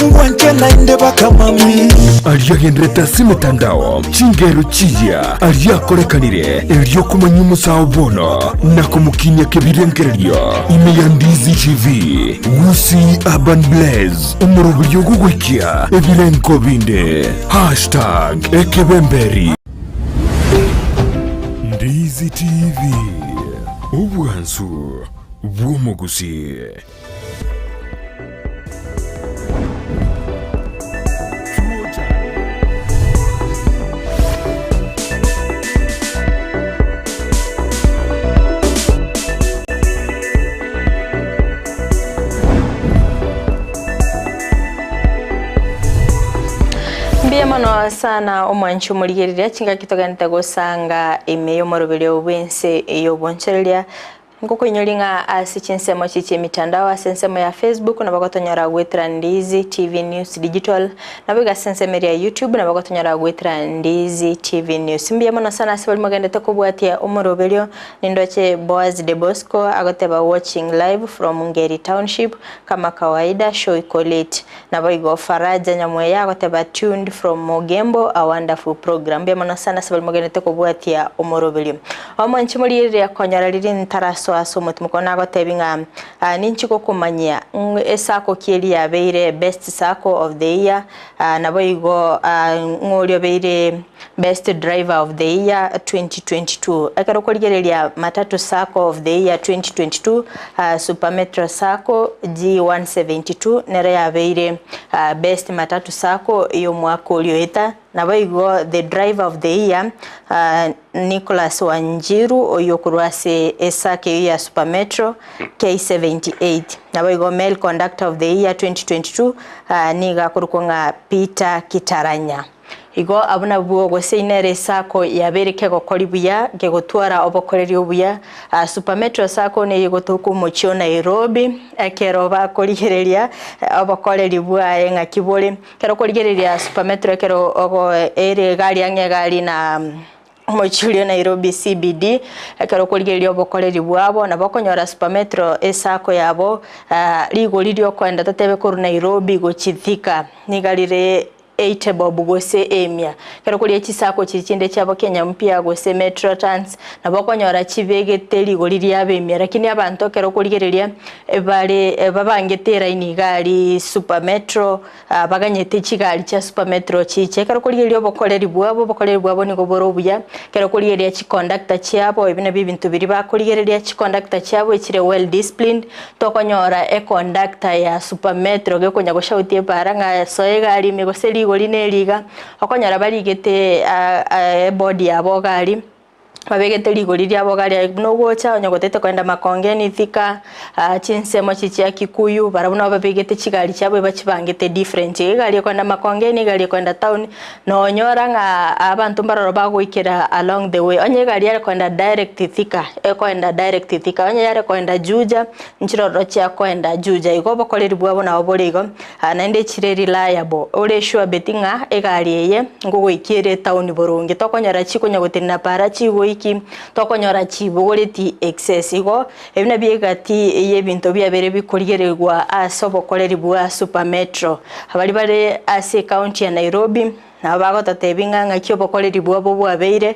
ngwanche nainde baka mami. Ariagenderete ase emitandao chingero chiya ariakorekanire eriokumanya omosawo bono na komokinya kebirengererio ime ya Ndizi TV. Gusii Urban Blaze omoroberi ogogoikia ebirenko binde hashtag ekebemberi. Ndizi TV obwansu bw'omogusi. Mbuya mono sana omwanchi omorigereria chingaki toganete gosanga ime y'omoroberi obwense ey'obonchereria nkokoinyori ng'a ase chinsemo chichi emitandao ase ensemo ya Facebook nabo gotonyora gwetera Ndizi TV News Digital nabo iga ase ensemo eria ya YouTube nabo gotonyora gwetera Ndizi TV News. Mbuya mono sana ase bari mogendete kobwatia omoroberio nindoche Boaz de Bosco agoteba watching live from Ngeri Township kama kawaida show iko late. Nabo igo Faraja Nyamweya agoteba tuned from Mogembo, a wonderful program. Mbuya mono sana ase bari mogendete kobwatia omoroberio omwanchi moriereria konyora riri ntaraso ase omotimuko nagotebi ng'a ninchi gokomanyia esako kieri yabeire best sacco of the year, nabo igo ng'orio beire best driver of the year 2022. Ekero korigereria matatu sacco of the year 2022, Super Metro Sacco G172 nere yabeire best matatu sacco y'omwaka orioeta. Nabo igo the driver of the year, Nicholas Wanjiru oyo korwa ase esake eyo ya Super Metro K78. Nabo igo male conductor of the year 2022, niga akorokwa ng'a Peter Kitaranya. Igo abwo nabwo gose inere esako yabeire kegokori buya kegotwara obokoreri obuya. Super Metro Sacco nigo egotoka omochie o Nairobi ekero bakorigereria obokoreri bwaye ng'aki bore ekero okorigereria Super Metro ekero ogo ere egari ang'e egari na omochie oria o Nairobi CBD ekero okorigereria obokoreri bwabo nabo okonyora Super Metro esako yabo, rigori riokoenda totebe korwa Nairobi gochi Thika niga rire 80 bob gose emia. Ekero koria chisacco chiria chinde chiabo Kenya Mpya gose Metro Trans nabo okonyora chibegete rigori riabo emia lakini abanto ekero okorigereria ebare babangete eraini iga aria Super Metro baganyete chigari chia Super Metro chiche. Ekero okorigereria obokoreri bwabo, obokoreri bwabo nigo bore obuya, ekero okorigereria chiconductor chiabo ebi nabio ebinto biria bakorigereria, chiconductor chiabo echire well disciplined, tokonyora econductor ya Super Metro gekonya goshautia ebara ng'a soa egari ime gose rigori neri iga, okonyora barigete eboard yabo iga aria. Babegete rigori riabo iga aria buna ogocha onye gotete kogenda Makongeni, Thika, chinsemo echi chia Kikuyu, barabwo nabo babegete chigari chiabo ebachibangete different. Egari ekogenda Makongeni, egari ekogenda town, nonyora ng'a abanto mbaroro bagoikera along the way. Onye egari yare kogenda direct Thika, ekoenda direct Thika, onye yare kogenda Juja, nchiroro chiakoenda Juja. Igo obokoreri bwabo nabo bore igo, Naende chire reliable, ore sure beti ng'a egari eye ngogoikia ere etown boronge, tokonyora chikonya gotenena para chigoiki, tokonyora chibogoreti excess. Igo ebi nabio egati y'ebinto biabeire bikorigererigwa ase obokoreri bwa Super Metro. Abaria bare ase ecounty ya Nairobi, Nabo bagototebia ng'a ng'aki obokoreri bwabo bwabeire,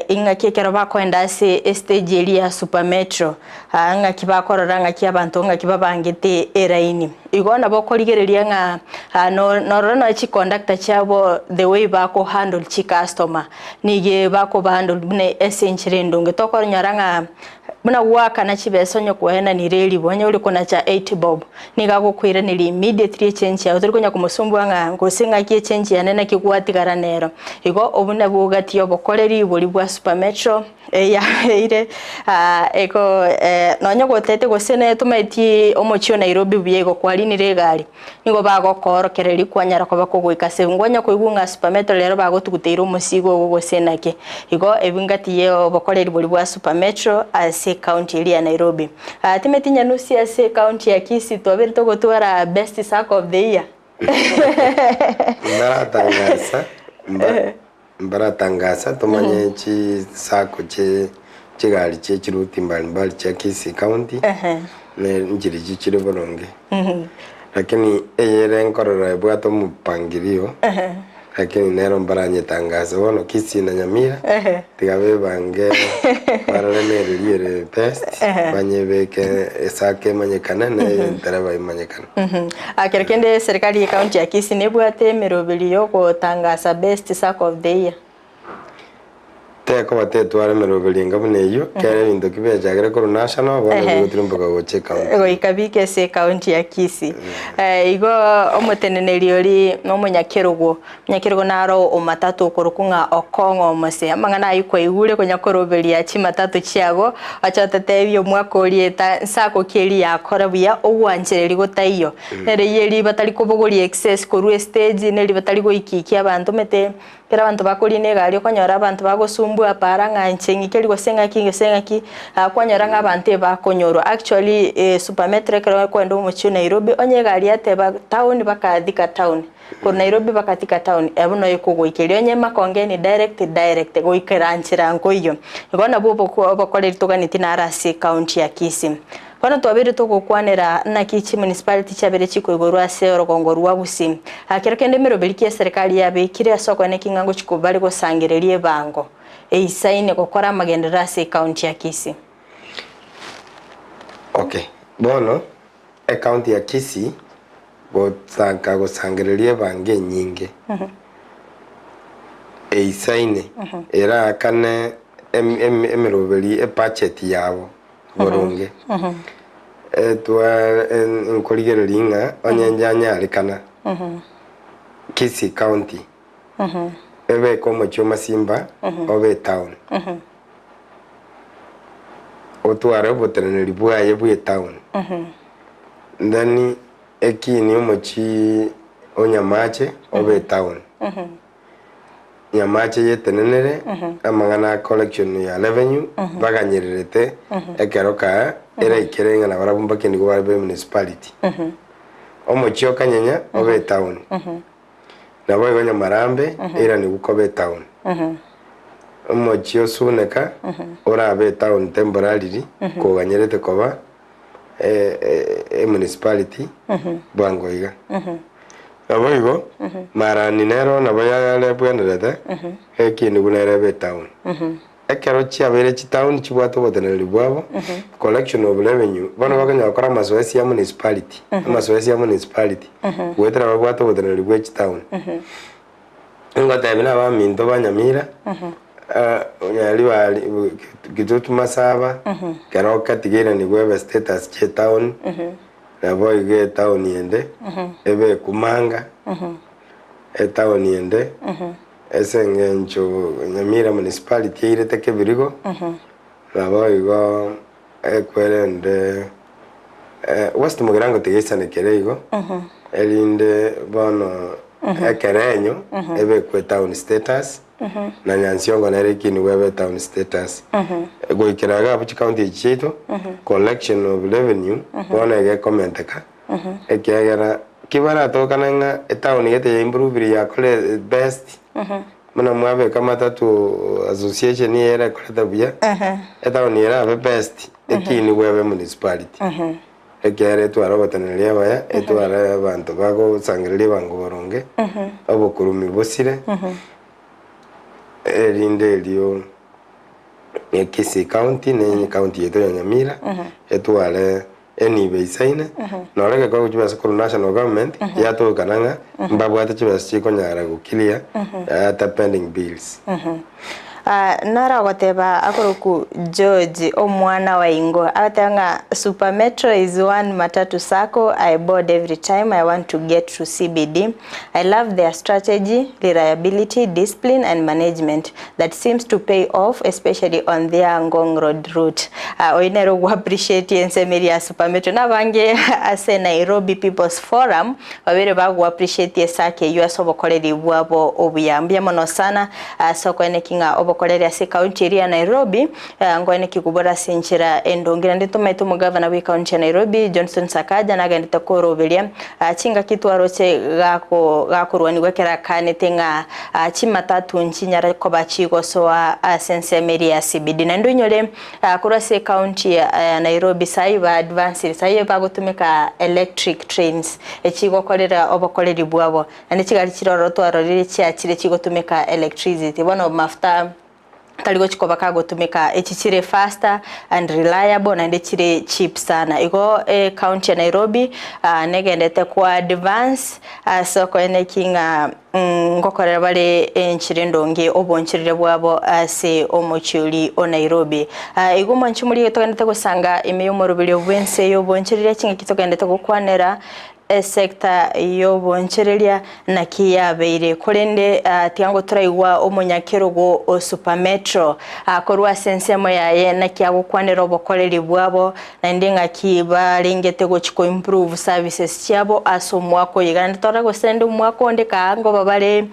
ing'aki ekero bakoenda ase estage eria ya Super Metro, ng'aki bakorora ng'aki abanto ng'aki babangete eraini. Igo nabo okorigereria ng'a norora nonya chiconductor chiabo the way bako handle chicustomer, nigo bakobahandle buna ase enchera endonge. Tokonyora ng'a Buna goakana chibesa onye kwaenanire eribu, onye ore konacha 80 bob, nigo agokoiraneria immediately echange yao, tori konya komosumbua ng'a gose ng'aki echange yane naki gwatigara nero. Igo obwo nabwo gati y'obokoreri boria bwa Super Metro eyabeire eko nonye gotete gose tomaeti omochie o Nairobi buya igo kwarinire egari. Nigo bagokoorokereria kwanyara koba kogoika ase ngonya koigwa ng'a Super Metro rero bagotuguteire omosigo ogo gose naki. Igo ebi ngati ye obokoreri boria bwa Super Metro ase ecounty eria ya Nairobi. Timeti Nyanusi ase ecounty ya Kisii twabeire togotwara best sacco of the year. Mbaratangasa mba mbaratangasa tomanye chisacco chie chigari chie chiruti mbalimbali chia Kisii county ne nchirichi chire boronge. Lakini eyere nkorora ebwate omopangilio lakini nero mbaranyetangase bono Kisii na Nyamira tiga bebange barore neri ere best banyebeke esacco emanyekane na entereba emanyekane. Kero kende serikali ye county ya Kisii nebwate emeroberi yogotangasa best sacco of the year. Tekoba tetwara emeroberi enga buna eyio, kera ebinto ki biachakire korwa national, bono bigotirimboka gocha ecounty. Goika bike ase ecounty ya Kisii. Igo omoteneneri oria na omonyakerogo, omonyakerogo naro omatatu okorokwa ng'a Okong'o Omose. Amang'ana ayio kwaigure konya koroberia chimatatu chiago, oche ototebi omwaka oria eta nsako ki eria yakora buya ogwanchereria gotaiyo. Nere eyio eria batari kobogoria excess korwa estage, neri batari goikiikia abanto omanyete. Ekero abanto bakorina egari okonyora abanto bagosumbua para ng'a inche ng'ike ri gose ng'aki gose ng'aki, kwanyora ng'a abanto ebakonyorwa. Actually super metro ekero okoenda omochie o Nairobi, onye egari yateba town baka Thika town, korwa Nairobi baka Thika town, abwo noo ekogoikeria. Onye Makongeni direct, direct goikera nchera nkoiyo. Igo nabwo obokoreri toganeti naro ase ecounty ya Kisii. Bono twabeire togokwanera naki chimunicipality chiabeire chikoigorwa ase orogongo rwa Gusii. Kero kende emeroberi ki eserekari yabekire ase okoena eking'a ngochia bare gosangereria ebango eisaine gokora amagenderero ase ecounty ya Kisii. Okay, bono ecounty ya Kisii gotaka gosangereria ebango enyinge eisaine eraakane emeroberi ebudget yabo. boronge. Etwa nkorigereria ng'a onye njanyarekana Kisii County ebeke omochie o Masimba obe etown, otware oboteneneri bwaye bwa etown, then ekinie omochie o Nyamache obe etown. Nyamache yetenenere amang'ana a collection ya revenue baganyererete ekero kaa eraikere ng'a nabarabwo mbake nigo bare be municipality. Omochie o Kanyenya obe etown. Naboigo Nyamarambe eiranigwe koba etown. Omochie o Suneka orabe etown temporarily koganyerete koba emunicipality bwango iga. Naboigo, Marani nero nabo yarebwenerete, ekieni buna ere ebe etown. Ekero chiabeire chitown chibwate oboteneneri bwabo, collection of revenue, bono bakonyara gokora amasoesi ya municipality, amasoesi ya municipality, goetera babwate oboteneneri bwe chitown. Ngotebi na abaminto ba Nyamira, onyari bari Kitutu Masaba, Keroka tigairaniwe ebe status chia etown, Naboigo etaoni ende ebe ekumanga, etaoni ende ase eng'encho Nyamira Municipality eirete Kebirigo, naboigo ekwerende West Mugirango tigaisane kere igo, erinde bono ekerenyo ebekwe etown status. na Nyansiongo nere ekinigwe ebe etown status. Goikera iga abwo chicounty echi chiaito, collection of revenue bono iga ekomenteka, ekiagera ki baratokane ng'a etown gete ya improve yakore best, buna mwabeka matatu association eye erekorete buya, etown erabe best, ekinigwe ebe municipality. Ekiagera etware ogoteneneria abaya, etware abanto bagosangereria ebango boronge, obokurumi bosire, erinde erio Kisii County na ecounty yaito ya Nyamira, etware enibo eisaine, noro egekorwa chibesa korwa national government, yatokana ng'a mbabwate chibesa chikonyara go clear ata pending bills. Ah, naro agoteba akoroku George omwana wa ingo agoteba ng'a Super Metro is one matatu sacco I board every time I want to get to CBD. I love their strategy, reliability, discipline and management that seems to pay off especially on their Ngong Road route. Ah, oyo nere ogo appreciate ensemo eria ya Super Metro nabange ase Nairobi People's Forum babere bago appreciate esake eyio ase obokoreri bwabo obuya. Mbuya mono sana. Ase okoeneki ng'a obokoreri ase ekaunti eria ya Nairobi, nkoeneki kobora ase enchera endonge. Naende tomaete omogavana bw'ekaunti ya Nairobi, Johnson Sakaja nagendete koroberia chingaki twaroche gako gakorwanigwa ekero akanete ng'a chimatatu nchinyare koba chigosoa ase ensemo eria ya CBD. Naende oinyore korwa ase ekaunti ya Nairobi sai ba advancire sai bagotumeka electric trains echigokorera obokoreri bwabo. Naende chigari chire ororo twarorire chiachire chigotumeka electricity, bono mafuta tari gochi koba kagotumeka, echi chire faster and reliable naende chire cheap sana. Igo ecounty ya Nairobi negendete ko advance ase okoeneki ng'a ngokorera bare enchera endonge oboncherere bwabo ase omochie oria o Nairobi. Igo mwanche morie togendete gosanga ime y'omoroberio bw'ense y'obonchereria chingaki togendete gokwanera Esecta y'obonchereria naki yabeire, korende tiga ngo toraigwa omonyakerogo o Super Metro korwa ase ensemo yaye naki agokwanera obokoreri bwabo naende ng'aki barengete gochi ko improve services chiabo ase omwaka oyo iga. Naende torore gose rende omwaka onde kaa ngoba bare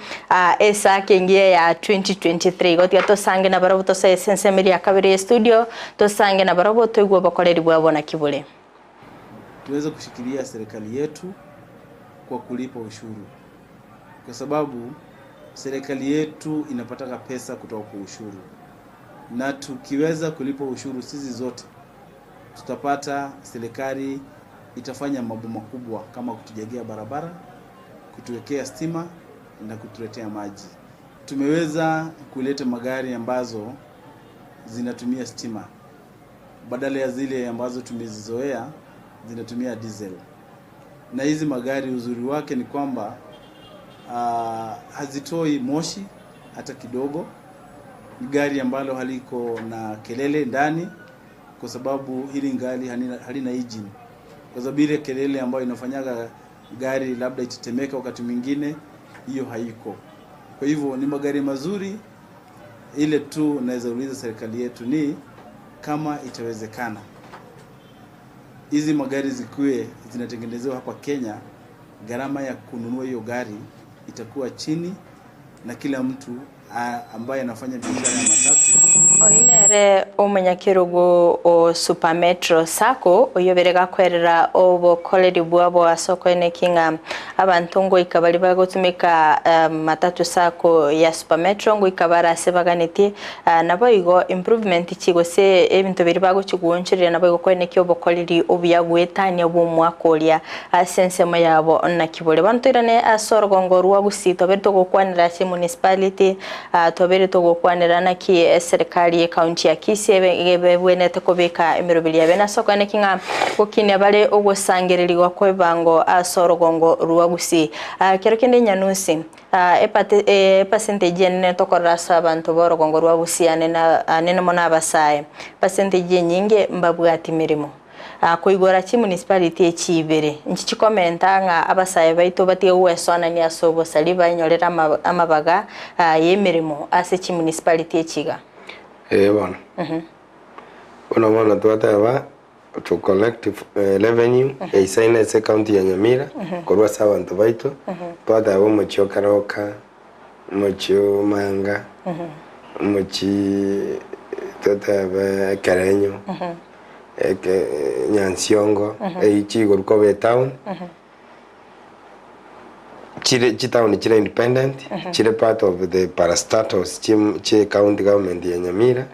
esaka engiya ya 2023. Igo tiga tosange nabarabwo tosoe ase ensemo eria ya kabere ya estudio tosange nabarabwo toigwe obokoreri bwabo naki bore. Tuweze kushikilia serikali yetu kwa kulipa ushuru, kwa sababu serikali yetu inapataka pesa kutoka kwa ushuru, na tukiweza kulipa ushuru sisi zote tutapata, serikali itafanya mambo makubwa kama kutujengea barabara, kutuwekea stima na kutuletea maji. Tumeweza kuleta magari ambazo zinatumia stima badala ya zile ambazo tumezizoea zinatumia diesel. Na hizi magari uzuri wake ni kwamba uh, hazitoi moshi hata kidogo. Ni gari ambalo haliko na kelele ndani, kwa sababu hili gari halina, halina engine, kwa sababu ile kelele ambayo inafanyaga gari labda itetemeka wakati mwingine, hiyo haiko. Kwa hivyo ni magari mazuri, ile tu naweza uliza serikali yetu ni kama itawezekana hizi magari zikuwe zinatengenezewa hapa Kenya, gharama ya kununua hiyo gari itakuwa chini na kila mtu ambaye anafanya biashara ya matatu Oyo nere Ere omonyakerogo o Super Metro Sacco oyio obere gakwerera obokoreri bwabo ase okoeneki ng'a abanto ngoika baria bagotumeka matatu Sacco ya Super Metro ngoika bare ase baganetie naboigo improvement chi gose ebinto biria bagochi goonchoreria naboigo koenekia obokoreri obuya goetania bw'omwaka oria ase ensemo yabo naki bore. Bono toirane ase orogongo rwa Gusii tobere togokwanera ase emunicipality Twabeire togokwanera naki eserekari ye county ya Kisii ebwenerete kobeka emeroberi yabe nase okoeneki ng'a gokinia bare ogosangererigwa kw'ebango ase orogongo rwa Gusii. Kero kende Nyanusi, epercentage enene tokorora ase abanto b'orogongo rwa Gusii anene mono abasae, percentage enyinge mbabwati meremo. Koigora chimunicipality echi ibere, inchi chikomenta ng'a abasae baito batige gwesoanania ase obosari baenyorere amabaga y'emeremo ase chimunicipality echi iga. Ee bono. Bono bono twateba to collect revenue eisaine ase ecounty ya Nyamira korwa ase abanto baito, twateba omochie o Keroka, omochie o Manga, omochie totebe Ekerenyo, eke Nyansiongo, eywo chigoro koba etown, chire chitown chire independent, chire part of the parastatals chim chie county government ya Nyamira,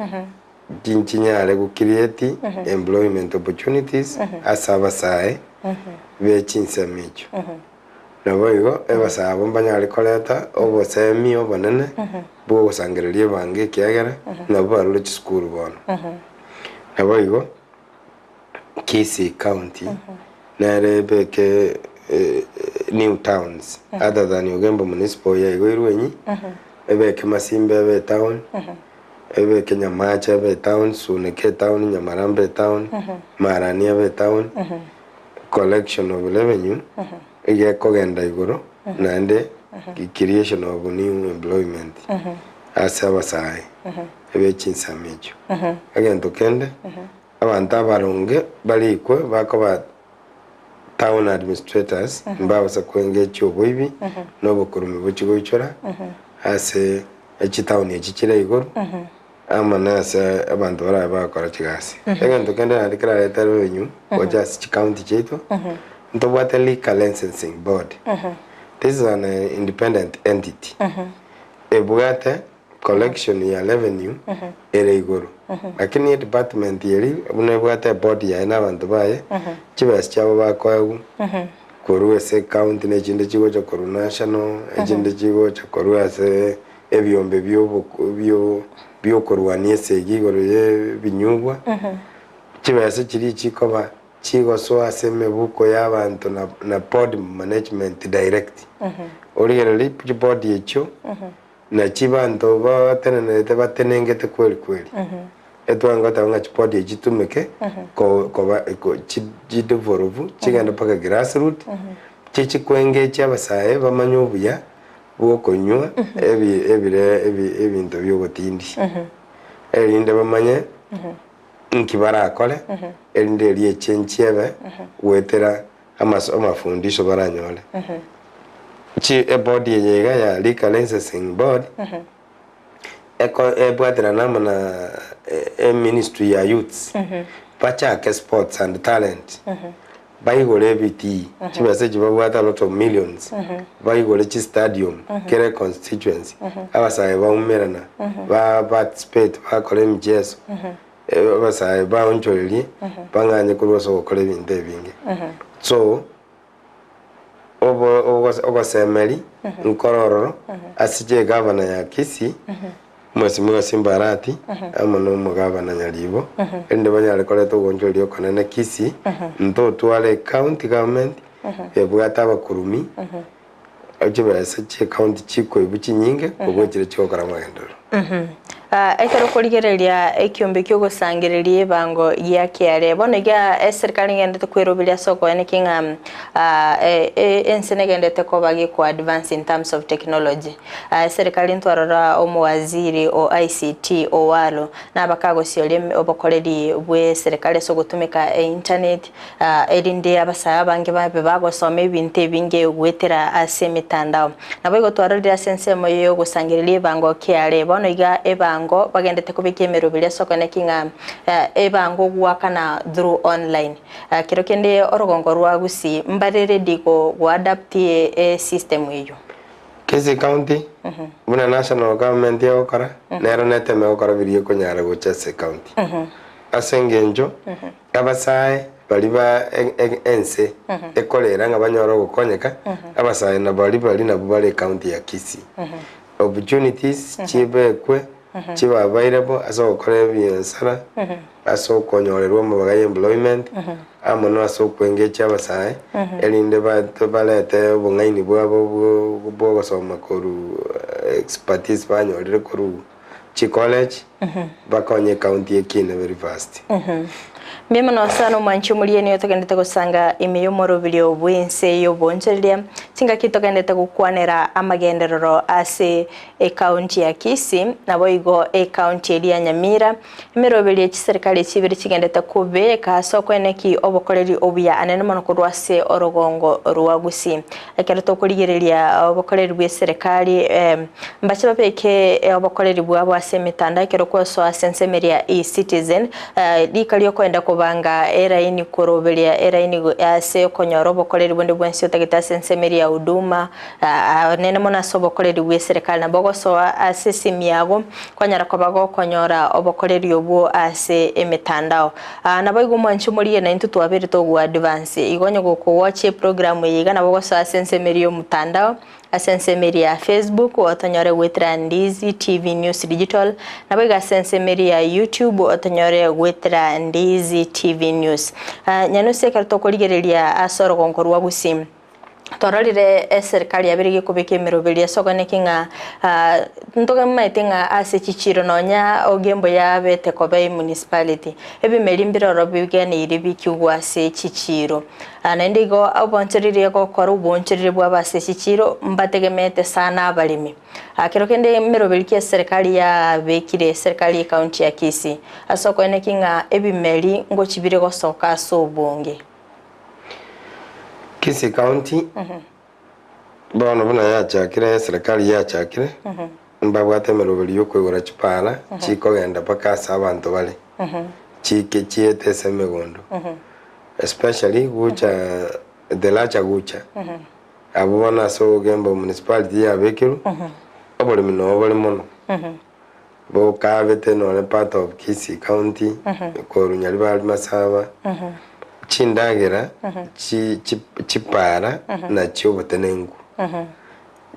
chinchinyare go create employment opportunities ase abasae be chinsemo echio. Naboigo ebasae abwo mbanyare koreta obosemi obonene bw'ogosangereria ebango ekiagera nabwo barure chisukuru bono. Naboigo Kisii County nere ebeke new towns other than Ogembo Municipal yaigoirwe inyi, ebeke Masimba ebe etown, ebeke Nyamache ebe etown, Suneka etown, Nyamarambe etown, Marani ebe etown. Collection of revenue iga ekogenda igoro naende creation of new employment ase abasae be chinsemo echio. Egento kende abanto abaronge barikwe bakoba town administrators mbabasa koengechia oboibi na obokorumi bochie goichora ase echitown echi chire igoro. Amo nase abanto barabe bagokora chigasi. Egento kende naende kerarete revenue gocha ase chicounty chiaito, ntobwate liquor licensing board. This is an independent entity ebwate collection ya revenue ere igoro. Lakini edepartment eria buna ebwate eboard yaye na abanto baye, chibesa chiabo bakoegwa korwa ase ecounty na echinde chigocha korwa national, echinde chigocha korwa ase ebiombe bi'okorwania esegi igoro y'ebinyugwa, chibesa chiria chikoba chigosoa ase emebuko y'abanto na board management direct. Origererie chiboard echio nachi banto batenenerete batenengete kweli kweli. Etwange goteba ng'a chiboard echi chitumeke koba chidevolve chigende mpaka grassroot, chichikoengage abasae bamanye obuya bw'okonywa ebi ebire ebi ebinto bi'ogotindi, erinde bamanye nki barakore, erinde erio echenchi ebe goetera amaso amafundisho baranyore. Chi eboard eye iga ya Liquor Licensing Board, eko ebwaterane amo na eministry ya youths, bachake sports and talent. Baigore ebitii, chibesa echi babwate a lot of millions, baigore chistadium kera econstituency, abasae baumerana, ba participate bakora emicheso, abasae baonchorerie, bang'anye korwa ase ogokora ebinto ebinge. So, obo ogosemeri nkore ororo ase chegavana ya Kisii, Mheshimiwa Simba Arati amo na omogavana Nyaribo, erinde banyare koreta ogoonchoreria okonene Kisii, ntotware ecounty government ebwate abakurumi, chibesa chi'ecounty chikoibwa chinyinge kobua chiria chigokora amagenderero. Ekero okorigereria ekiombe ki'ogosangereria ebango gia kiare, bono iga eserikari negenderete kweroberia ase okoeneki ng'a ense negenderete koba geko advance in terms of technology. Eserikari ntwarora omowaziri o ICT Owalo nabakagosioria obokoreri bw'eserikari ase ogotumeka einternet erinde abasae abange babe bagosoma ebinto ebinge goetera ase emetandao. Naboigo twarorire ase ensemo y'ogosangereria ebango kiare bono iga ebango. ebango bagendete kobeka emeroberi ase okoneki ng'a ebango goakana through online. Kero kende orogongo rwa Gusii mbare ready go adapt esystem eyio. Kisii County, buna national government egokora, nero neteme gokora biria ekonyara gocha ase ecounty. Ase engencho, abasae baria ba ense ekorera ng'a banyore ogokonyeka, abasae na baria baria nabwo bare ecounty ya Kisii. Opportunities chibekwe, chibe available ase ogokora ebiasara, ase okonyorerwa amabaga ya employment, amo na ase okoengage abasae, erinde barete obong'aini bwabo bwa ogosoma korwa expertise banyorire korwa chicollege, bakonye ecounty ekine very fast. Mbuya mono sana omwanchi omorieni oyo togendete gosanga ime y'omoroberio bw'ense y'obonchoreria, chingaki togendete gokwanera amagenderero ase ecounty ya Kisii, naboigo ecounty eria ya Nyamira, emeroberio ye chiserikari chibere chigendete kobeka ase okoeneki obokoreri obuya anene mono korwa ase orogongo rwa Gusii. Ekero tokorigereria obokoreri bw'eserekari mbache babeke obokoreri bwabo ase emetandao ekero kwasoa ase ensemo eria ya eCitizen, rika riokoenda kobanga eraini koroberia eraini ase okonyora obokoreri bonde bwensi otagete ase ensemo eria ya Huduma, anene mono ase obokoreri bw'eserekari nabo ogosoa ase esimi yago kwanyara koba gokonyora obokoreri obwo ase emetandao. Naboigo omwanchi omorigie naintwe twabeire togo advance igo onye gokowachi eprogram eye iga nabo ogosoa ase ensemo eria y'omotandao ase ensemo eria ya Facebook otonyore goetera Ndizi TV News Digital naboigo ase ensemo eria ya YouTube otonyore goetera Ndizi TV News. Nyanusi ekero tokorigereria ase orogongo rwa Gusii. Twarorire eserikari yabere gekobeka emeroberi ase okoneki ng'a ntomaete ng'a ase chichiro nonya Ogembo yabete koba emunicipality, ebimeri mbire ororo biganeire bikigwa ase chichiro. Naende igo oboonchoreria gokora oboonchoreria bwabo ase chichiro mbategemeete sana abaremi. Kero kende emeroberi ki eserikari yabekire eserikari ye county ya Kisii ase okoeneki ng'a ebimeri ngochi bire gosoka ase obonge. Kisii County, bono buna yachakire eserekari yachakire, mbabwate emeroberi yokoigora chipara chikogenda mpaka ase abanto bare, chike chiete ase emegondo, especially gocha the larger gocha, abwo bono ase Ogembo municipality yabekerwe, oboremi noo bore mono. Bokabete nonye part of Kisii county, korwa Nyaribari Masaba, chindagera chi chi chipara nachio obotenenku.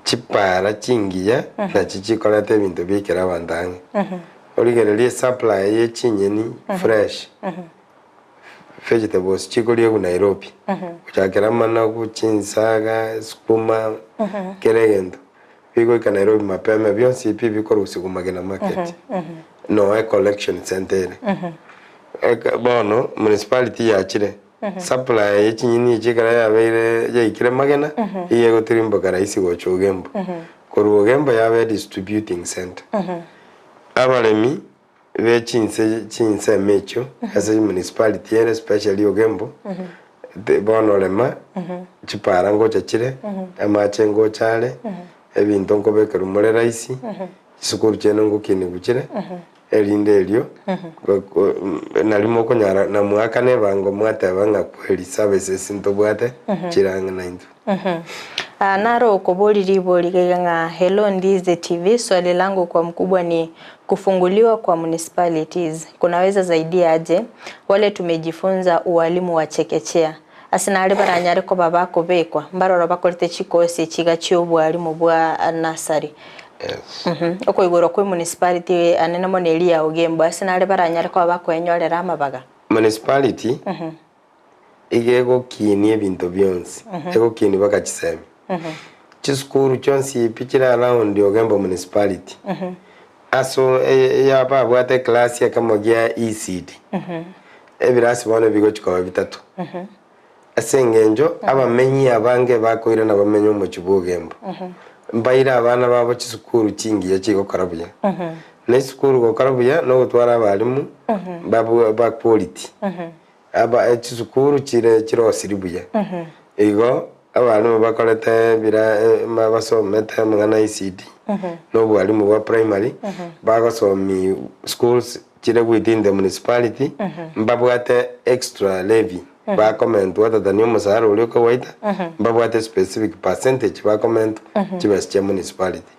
Chipara chingiya nachi chikoreta ebinto biekera abanto ang'e. Origererie esupply ye chinyeni fresh, vegetables chikoriegwa Nairobi, gochakera amanagu, chinsaga, sukuma, kera egento. Bigoika Nairobi mapema bionsi pi bikorusigwa Magena market no e collection center ere. Eke bono municipality yachire supply ye chinyeni echi ekero yabeire yaikire Magena iga egotirimboka rahisi gocha Ogembo. Korwa Ogembo yaba e distributing center. Abaremi be chinse chinsemo echio ase municipality ere especially Ogembo bono rema chipara ngocha chire amache ngocha are ebinto nkobekerwa more rahisi chisukuru chiaino ngokinigwa chire erinde erio nari mokonyara namoakana ebango mwateba ng'a kweri services ntobwate chire ang'e naintwe. Naro okobori ribori iga iga ng'a hello Ndizi TV, swali langu kwa mkubwa ni kufunguliwa kwa municipalities kunaweza saidia aje wale tumejifunza ualimu wa chekechea ase nare baranyare koba bakobekwa mbaroro bakorete chikosi echi iga chia obwalimu bwa nursery okoigorwa kwa emunicipality anene mono eria ya Ogembo ase nare baranyare koba bakoenyorera amabaga. Municipality Iga egokinia ebinto bionsi, egokinia mpaka chisemi. Chisukuru chionsi pi chire around Ogembo Municipality, ase eye babwate eclass ekemo gia ECD, ebirasi bono bigochi koba bitato. Ase eng'encho abamenyi abange bakoirana bamenye omochie bwa Ogembo, mbaire abana babo chisukuru chingiya chigokora buya. Na esukuru gokora buya nogotwara abalimu babu ba quality. Aba chisukuru chire chirosiri buya. Igo abalimu bakorete ebira basomete amang'ana a ECD. Na obwalimu bwa primary, bagosomi schools chire within the municipality, mbabwate extra levy bakomentwa other than omosara oria okobaita, mbabwate specific percentage bakomentwa chibesa chia municipality.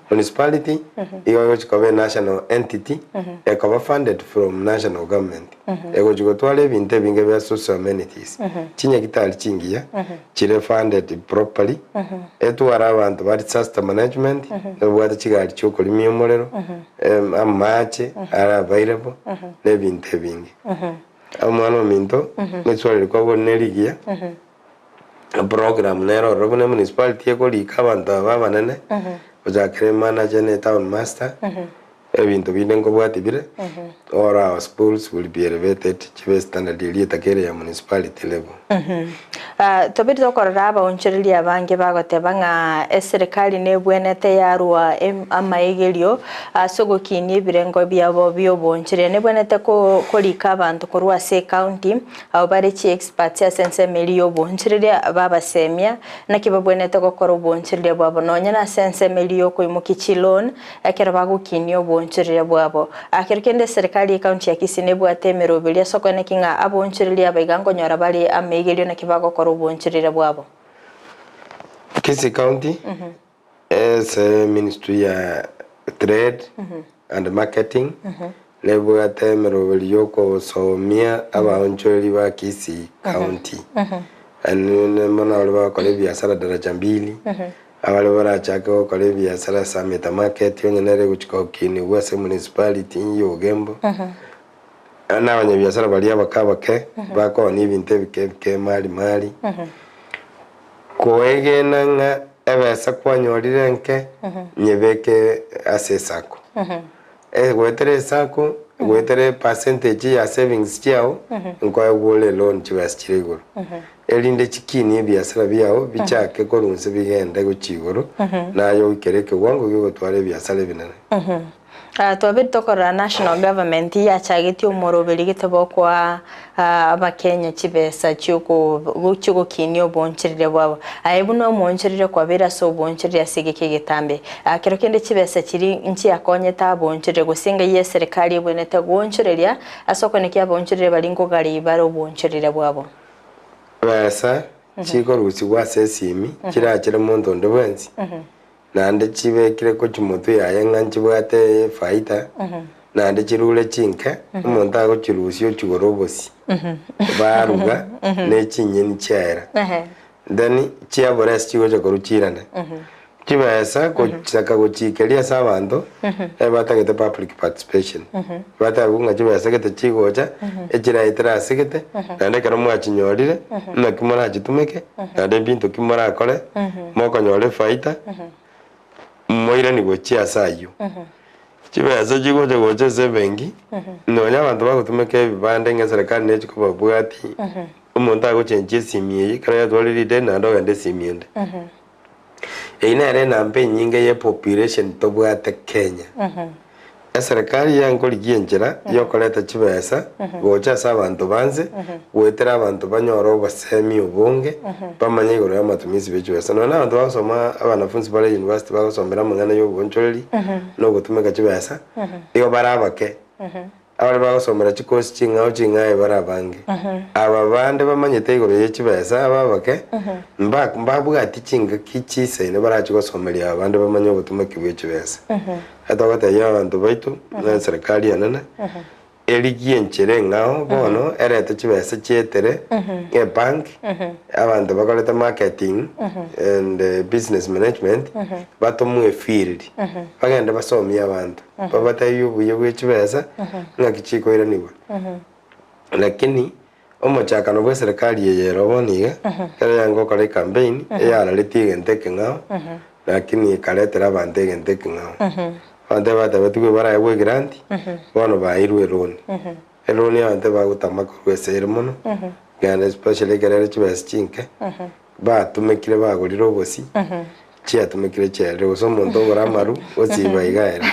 Municipality igo egochi koba e national entity ekoba funded from national government. Egochi gotwara ebinto ebinge bia social amenities, chinyagitari chingiya chire funded properly, etware abanto ba disaster management, ebwate chigari chiokorimia omorero, amache are available, na ebinto ebinge. Omwana ominto, neswali rikwabori nerigiya, eprogram nere ororo buna emunicipality ekorika abanto aba abanene, gochakera emanager na etown master, Ebinto binde nkobwatia bire, all our schools will be elevated chibe standard eria etakeire ya municipality level. Tobiri tokorora abaonchoreria abange bagoteba ng'a eserekari nebwenerete yarua amaegerio ase ogokinia ebirengo biabo bi'oboonchoreria. Nebwenerete korika abanto korwa ase ecounty abwo bare chi'experts ase ensemo eria y'oboonchoreria babasemia naki babwenerete gokora oboonchoreria bwabo nonya nase ensemo eria y'okoimokia chiloan Ekero bagokinia oboonchoreria bwabo. Ekero kende eserekari y'ecounty ya Kisii nebwate emeroberio ase okoeneki ng'a aboonchoreria aba iga nkonyora bare amaigerio naki bagokora oboonchoreria bwabo. Kisii County ase ministry ya trade and marketing nebwate emeroberio yokosomia abaonchoreri ba Kisii County and mono baria bagokora ebiasara daraja mbili Abare barachake gokora ebiasara ase Ameta Market, onye nere egochia gokinigwa ase municipality ya Ogembo, na abanyabiasara baria abake abake bakoonia ebinto ebike ebike mali mali, koegena ng'a ebesa kwanyorire enke, nyebeke ase esacco. Goetera esacco, goetera epercentage ya savings chiao, nkoegwa ore eloan chibesa chire igoro. Erinde chikinie ebiasara biao bichake korwa inse bigende gochia igoro, naye oikere ekewango gi'ogotwara ebiasara ebinene. Twabeire tokorora national government yachagetie omoroberi gete bokoa abakenya chibesa chiogokinia oboonchoreria bwabo. Aye buna omoonchoreria kwabeire ase oboonchoreria ase egeka egetambe. Kero kende chibesa chiria nchiakonyete aboonchoreria gose engai y'eserekari ebwenerete goonchoreria ase okonekia aboonchoreria baria nkogari bare oboonchoreria bwabo. Chibesa chikorusigwa ase esimi chirachere monto onde bwensi, naende chibekire gochia motwe yaye ng'a nchibwate efaida, naende chirure chinke, omonto agochirusia ochigora obosie, baruga ne chinyeni chiaera. Then chiabora ase chigocha korwa chirane. Chibesa gochaka gochikeria ase abanto, ebatagete public participation. Bateba ng'a chibesa gete chigocha, echiraetera ase gete, naende ekero mwachinyorire, naki morachitumeke, naende mbinto ki morakore, mokonyora efaida, moiranie gochia ase ayio. Chibesa chigocha gocha ase ebenki, nonya abanto bagotumeka ebibande ng'a eserekari nechi kobabwatia, omonto agochenchia esimi eye, ekero yatwarire rideni naende ogenda esimi ende. Eyio nere enamba enyinge ye population tobwate Kenya. Eserekari yankorigia enchera yokoreta chibesa gocha ase abanto banse goetera abanto banyore obosemi obonge bamanye igoro ya amatumizi be chibesa. Nonya na abanto bagosoma abanafunsi bare university bagosomera amang'ana ya obonchoreri na ogotumeka chibesa igo bare abake. Abaria bagosomera chikosi ching'ao ching'ae bare abange. Aba bande bamanyete igoro ye chibesa aba abake, mba mbabwati chingaki chisaine barache gosomeria aba bande bamanye obotomeki bwe chibesa. Etogotebia abanto baito na eserekari enene, erigie enchera eng'ao bono erete chibesa chietere ebank, abanto bakorete marketing and business management, batomwe efield, bagende basomie abanto. Babatebie obuya bwe chibesa ng'aki chikoiranigwa. Lakini omochakano bwe eserekari eye ero bono iga, ekero yarenge gokora ecampaign, eyararetie egento ekeng'ao, lakini ekaretera abanto egento ekeng'ao. Abanto ebatebetigwe baraegwe egrant, bono baeirwe eloan. Eloan abanto ebagotama korwa ase ere mono, genda especially ekero ere chibesa chinke, batumekire bagorire obosie. Chiatumekire chiaerire, gose omonto ogora amaru osiba iga aere.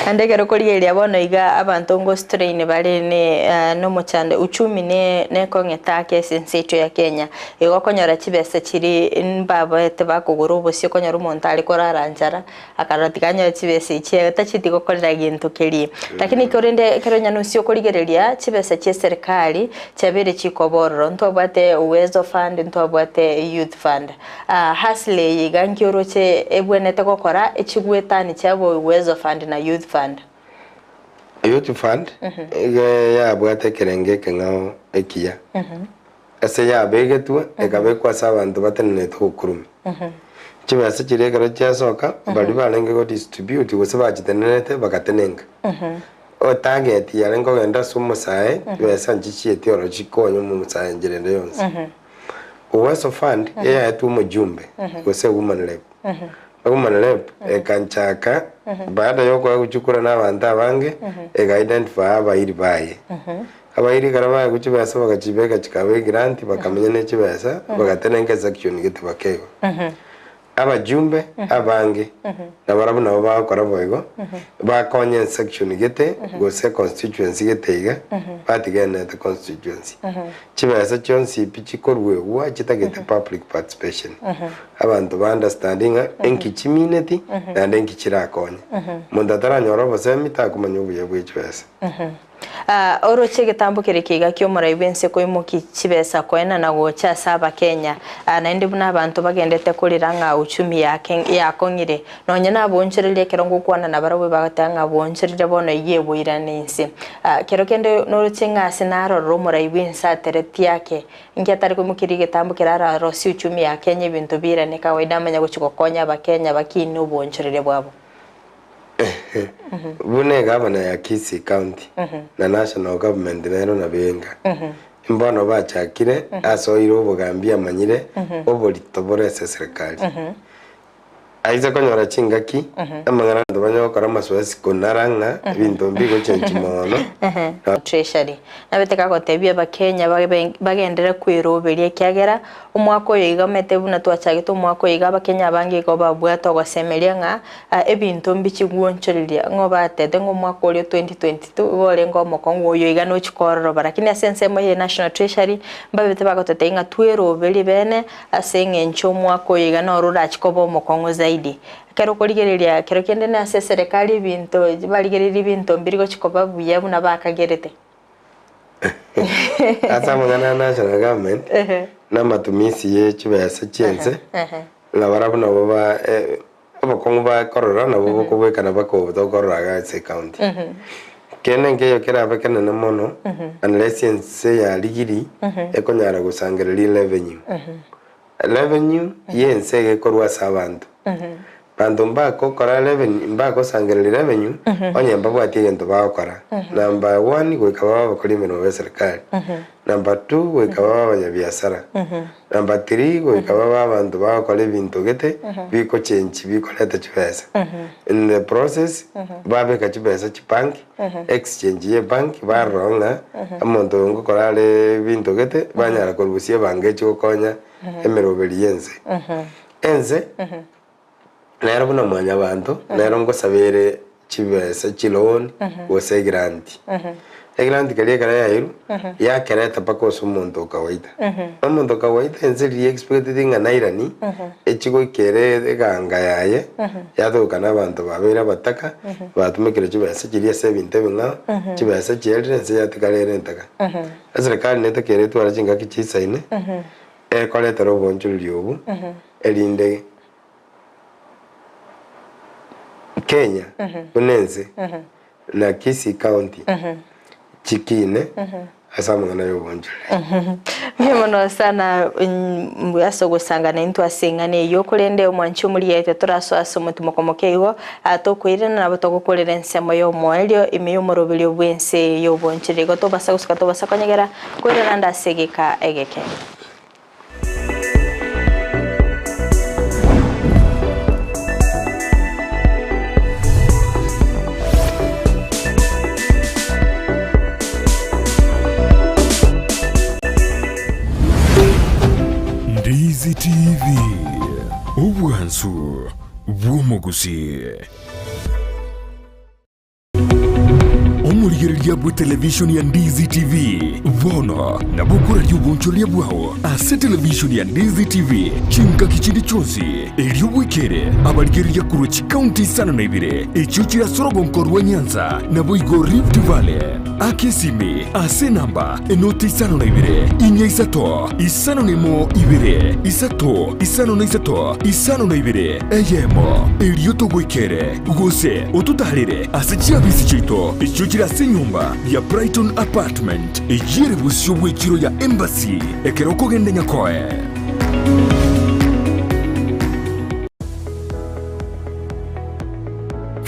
Naende ekero okorigereria bono iga abanto ngo strain bare ne nomochando uchumi ne nekong'eta ake ase ense yaito ya Kenya. Igo okonyora chibesa chiri mbabaete bakogora obosie okonyora omonto are korara nchara akarora tiga anyore chibesa echi tacheti gokorera gento keria. Lakini korende ekero onye nosie okorigereria chibesa chia eserikari chiabeire chikoba ororo ntwabwate Uwezo fund, ntwabwate Youth fund. Hustle eye iga nki oroche ebwenerete gokora echigwetani chiabo Uwezo Fund na Youth Fund? Youth Fund iga yabwate ekerengo ekeng'ao ekiya, ase yabegetwe ekabekwa ase abanto batenenete gokurumia. Chibesa chiria ekero chiasoka, baria barenge go distribute gose bachitenerete bagatenenka. Etarget yarenge kogenda ase omosae, chibesa nchichieti oro chikonye omosae enchera ende yonsi. Uwezo Fund eyaetwe omojumbe gose Woman Rep. Woman Rep ekanchaka baada ya okoegwa chikura na abanto abange ega identify abairi baye. Abairi ekero baegwa chibesa bagachibeka chikaba egrant bakamenya ne chibesa bagatenenka esection gete bakegwa. Abajumbe abange nabarabwo nabo bagokora boigo, bakonye esection gete gose econstituency gete iga, batigenderete constituency. Chibesa chionsi pi chikoruegwa chitagete public participation. Abanto ba understand ng'a enki chimineti naende enki chirakonye. Monto ataranyora obosemi takomanya obuya bwe chibesa. Oroche egetambo keria kiga ki'omorai bw'ense koimokia chibesa koenana gocha ase Abakenya, naende buna abanto bagendete korera ng'a uchumi yakong'ire. Nonya naboonchoreria ekero ngokwana nabarabwo bagoteba ng'a boonchoreria bono eyio eboirane inse. Kero kende noroche ng'a ase narorire omorai bw'ense ateretie ake, inki atare koimokeria egetambo keria ararosie uchumi ya Kenya ebinto biirane kawaida amanye gochia gokonya Abakenya bakiine oboonchoreria bwabo. Buna egavana ya Kisii County na national government nero nabo enga. Mbono bachakire asoire obogambi amanyire oborito bore ase eserikari. Aise konyora chingaki amang'ana abanto banyare gokora amasoesi konara ng'a ebinto mbigochenchi mono. Treasury nabete gagotebia abakenya bagenderere kweroberia ekiagera Omwaka oyo iga omanyete buna twachagete omwaka oyo iga abakenya abange igo babwate ogosemeria ng'a ebinto mbichi gwonchoreria ng'o batete ng'a omwaka oria o 2022 igo orenge omokong'u oyo iga nochi kororoba lakini ase ensemo eye National Treasury mbabete bagototebia ng'a tweroberie bene ase eng'encho omwaka oyo iga noro orachi koba omokong'u zaidi. Ekero okorigereria kero kende na ase eserekari ebinto barigereiri ebinto mbiri gochi koba buya buna bakagerete. Ase amang'ana a national government, na amatumisi ye chibesa chi'ense, ng'a barabwo nabo ba obokong'u bakorora nabo bokobwekana mpaka obo tokorora iga ase ecounty. Kende nkeiyo kerabe kenene mono, unless ense ya rigiri ekonyara gosangereria revenue. Revenue y'ense iga ekorwa ase abanto. Banto mbagokora revenue mbagosangereria revenue onye mbabwati egento bagokora. Number one goika babe abakori emeremo b'eserikari. Number two goika babe abanyabiasara. Number three goika babe abanto bagokora ebinto gete bikochenchi bikoreta chibesa. In the process babeka chibesa chibank exchange ye bank barora ng'a omonto oyo ngokora are ebinto gete banyara korusia ebango echi gokonya emeroberi y'ense. Ense nero buna mwanyabanto nero ngosabere chibesa chiloan gose egranti. Egranti keria ekero yairwe yakereta mpaka ase omonto o kawaida. Omonto o kawaida ense riria expected ng'a nairani echi goika ere eganga yaye yatoka na abanto babeire abataka batumekire chibesa chiria ase ebinto ebing'ao chibesa chiarire ense yatigara ere entaka. Eserekari netakeire etware chingaki chisaine ekoretera oboonchoreria obwo erinde Kenya buna ense na Kisii County chikine ase amang'ana y'oboonchoreria. Mbuya mono sana ase ogosangana intwe ase eng'ana eyio, korende omwanchi omoria yaito torasoe ase omotimoko moke igo, tokoirana nabo togokorera ensemo y'omoerio ime y'omoroberio bw'ense y'oboonchoreria. Igo tobasa gosuka tobasa konyegera koirana ande ase egeka egeke. Ndizi TV, obwansu. Omwansu bw'omogusii. Omorigereria bwe televishoni ya Ndizi TV bono nabo okoraria obonchoreria bwao ase televishoni ya Ndizi TV chingaki chinde chionsi, erio bwekere abarigereria korwa chikaunti isano na ibere echio chire ase orogonko rwa Nyanza naboigo Rift Valley. Aka esimi ase enamba enoti isano na ibere, inya isato, 51 ibere, isato, 53, 52, eyemo, erio togoikere, gose ototaarere ase chiabisi chiaito echio chire ase enyomba ya Brighton Apartment, eyio ere bosio bw'echiro ya Embassy, ekero okogenda Nyakoe.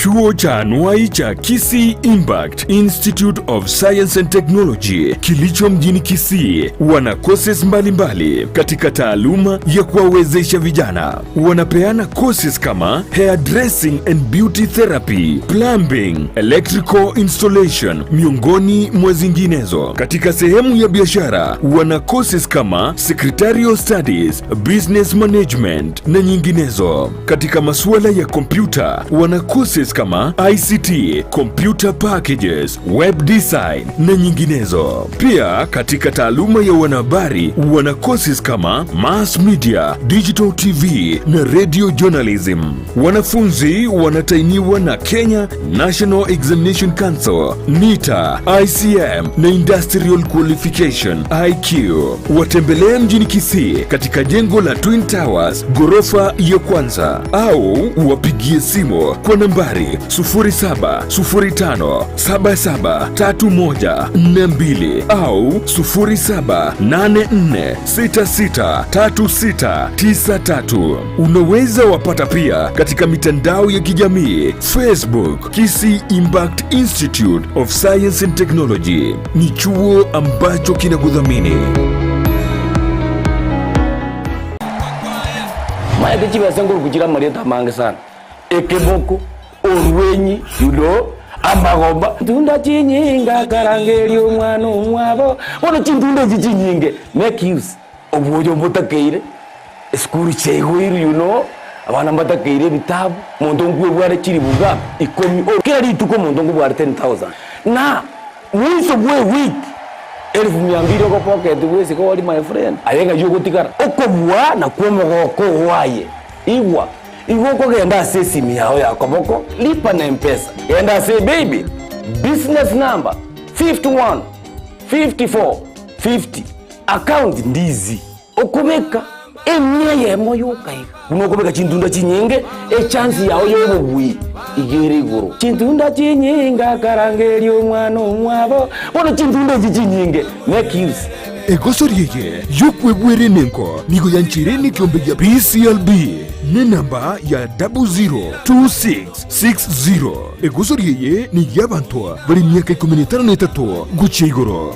Chuo cha anuai cha Kisii Impact Institute of Science and Technology kilicho mjini Kisii wana courses mbalimbali katika taaluma ya kuwawezesha vijana. Wanapeana courses kama hairdressing and beauty therapy, plumbing, electrical installation miongoni mwa zinginezo. Katika sehemu ya biashara wana courses kama secretarial studies, business management na nyinginezo. Katika masuala ya kompyuta wana courses kama ICT, computer packages, web design na nyinginezo. Pia katika taaluma ya wanahabari wana courses kama mass media, digital TV na radio journalism. Wanafunzi wanatainiwa na Kenya National Examination Council, NITA, ICM na Industrial Qualification IQ. Watembelee mjini Kisii katika jengo la Twin Towers ghorofa ya kwanza au wapigie simu kwa nambari 0705773142 au 0784663693. Unaweza wapata pia katika mitandao ya kijamii Facebook, Kisii Impact Institute of Science and Technology. Ni chuo ambacho kinakudhamini. Maete chibesa nkoruku chire amarieta amange sana, ekeboko, orwenyi, you know, amagomba. Ntunda chinyinga karangeria omwana omwabo, bono chintunda echi chinyinge make use obwoyo mbotakeire, esukuru chiaigoirwe you know, abana mbatakeire ebitabu, omonto nkwebware chilifu ngapi? Ikomi, kera rituko omonto nkobware 10,000 na mwiso bwa ewiki Elfu mia mbili ogopocket bwesike ori my friend, aye ng'ai ogotigara? Okobua nakwo omogoko oo aye. Igwa, igo okogenda ase esimi yao ya koboko, lipa na mpesa, genda ase paybill, business number 51 54 50, account ndizi. Okobeka emia eyemo yoka iga, buna okobeka chintunda chinyinge, echansi yao y'obobui iga ere igoro. Chintunda chinyinge akarangeria omwana omwabo, bono chintunda echi chinyinge make use. Egosori eye y'okwebwera enengo nigo yancheire nekiombe gia PCLB nenamba ya 002660. Egosori eye ney'abanto bare emiaka ikomi na etano na etato gochia igoro.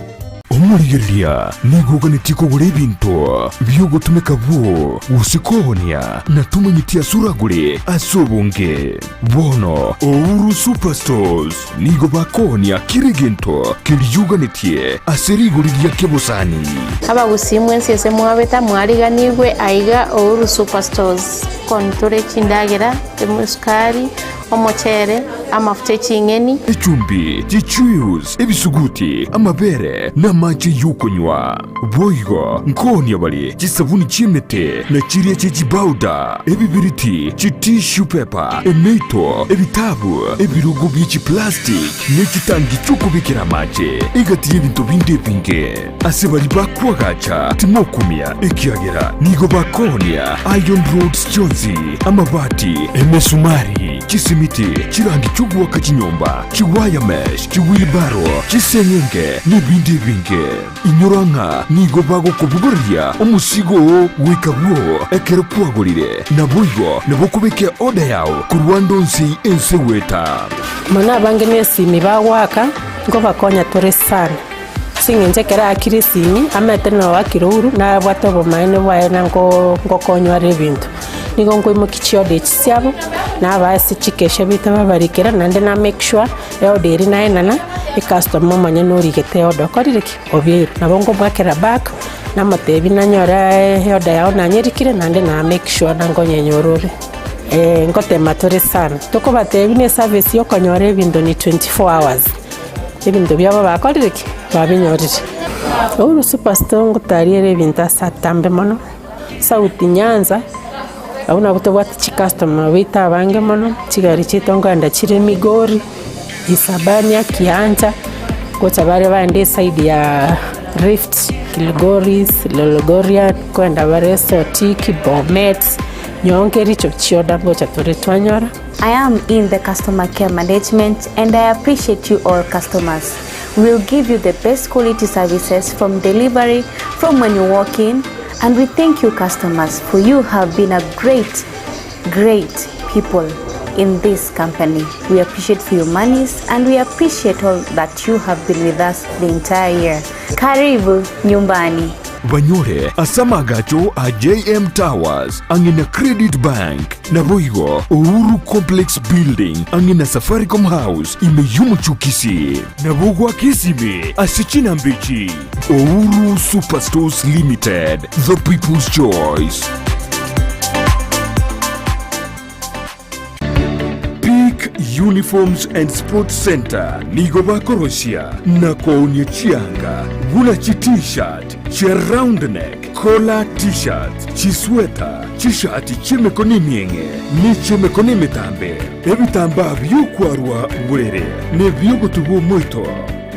Omorigereria nigo oganetie kogora ebinto bi'ogotumeka bwoo gose koonia, na tomanyeti ase oragore ase obonge. Bono Ouru Superstores nigo bakoonia kera egento keria oganetie ase rigori ria kebosani. Abagusii mwensi ase mwabeta mwariganigwe aiga Ouru Superstores. Kontore chindagera, esukari, Omochere, amafuta e ching'eni. Echumbi, chichuius, ebisuguti, amabere, na amache y'okonywa. Boigo nkoonia bare chisabuni chi'emete, na chiria chie chibauda, ebibiriti, chitissue paper, emeito, ebitabu, ebirogo bie chiplastic, ne chitangi chi'okobekera amache, egati y'ebinto binde ebinge. Ase baria bakoagacha timokumia, ekiagera nigo bakoonia iron rods chionsi, amabati, emesumari, chisimiti, chirangi chi'ogoaka chinyomba, chiwire mesh, chiwheelbarrow, chiseng'enge, nebinde ebinge. Inyora ng'a nigo bagokobogoreria omosigo oo goika bwoo ekero kwagorire. Naboigo nabo okobeka eorder yao korwa ande onsi ense goeta. Mono abange nesimi bagoaka, nkobakonya tore sana. Ase eng'encho ekero aakire esimi, amaete na oakire ouru, nabwate obomaene bwaye na nko nkokonywa are ebinto. Nigo nkoimokia chiorder echi chiabo, nabaa ase chikesha baito babarikera, naende na make sure, eorder eria naenana, ecustomer omonyene origete eorder okorire ki? Obiairwe. Nabo nkomoakera back, namotebia nanyora eorder yago nanyerikire, naende na make sure na nkonyenyora ore. Ngotema tore sana. Tokobatebia buna eservice ya okonyora ebinto ni 24 hours, ebinto biabo bakorire ki? Babinyorire. Uhuru Superstore ngotariere ebinto ase atambe mono, South Nyanza, abwo nabwo tobwate chicustomer baito abange mono, chigari chiaito nkoenda chire Migori, Isabania, Kiancha, gocha bare bande eside ya Rift, Kilgoris, Lologorian, nkoenda bare Sotik, Bomet. Nyonka ericho chioda ngocha tore twanyora. I am in the customer care management and I appreciate you all customers. We will give you the best quality services from delivery from when you walk in and we thank you customers for you have been a great great people in this company. We appreciate for your monies and we appreciate all that you have been with us the entire year. Karibu nyumbani. Banyore ase amagacho a JM Towers ang'e na Credit Bank, naboigo Uhuru Complex Building ang'e na Safaricom House ime y'omochie o Kisii. Nabo goaka esimi ase chinamba echi, Uhuru Superstores Limited, the people's choice. Peak Uniforms and Sports Centre nigo bakorosia na koonia chianga buna chi T-shirt, chia round neck, collar T-shirts, chisweta, chishati chi'emekono emieng'e ne chi'emekono emetambe, ebitambaa bi'okwarwa borere na ebi'ogotuba omoito,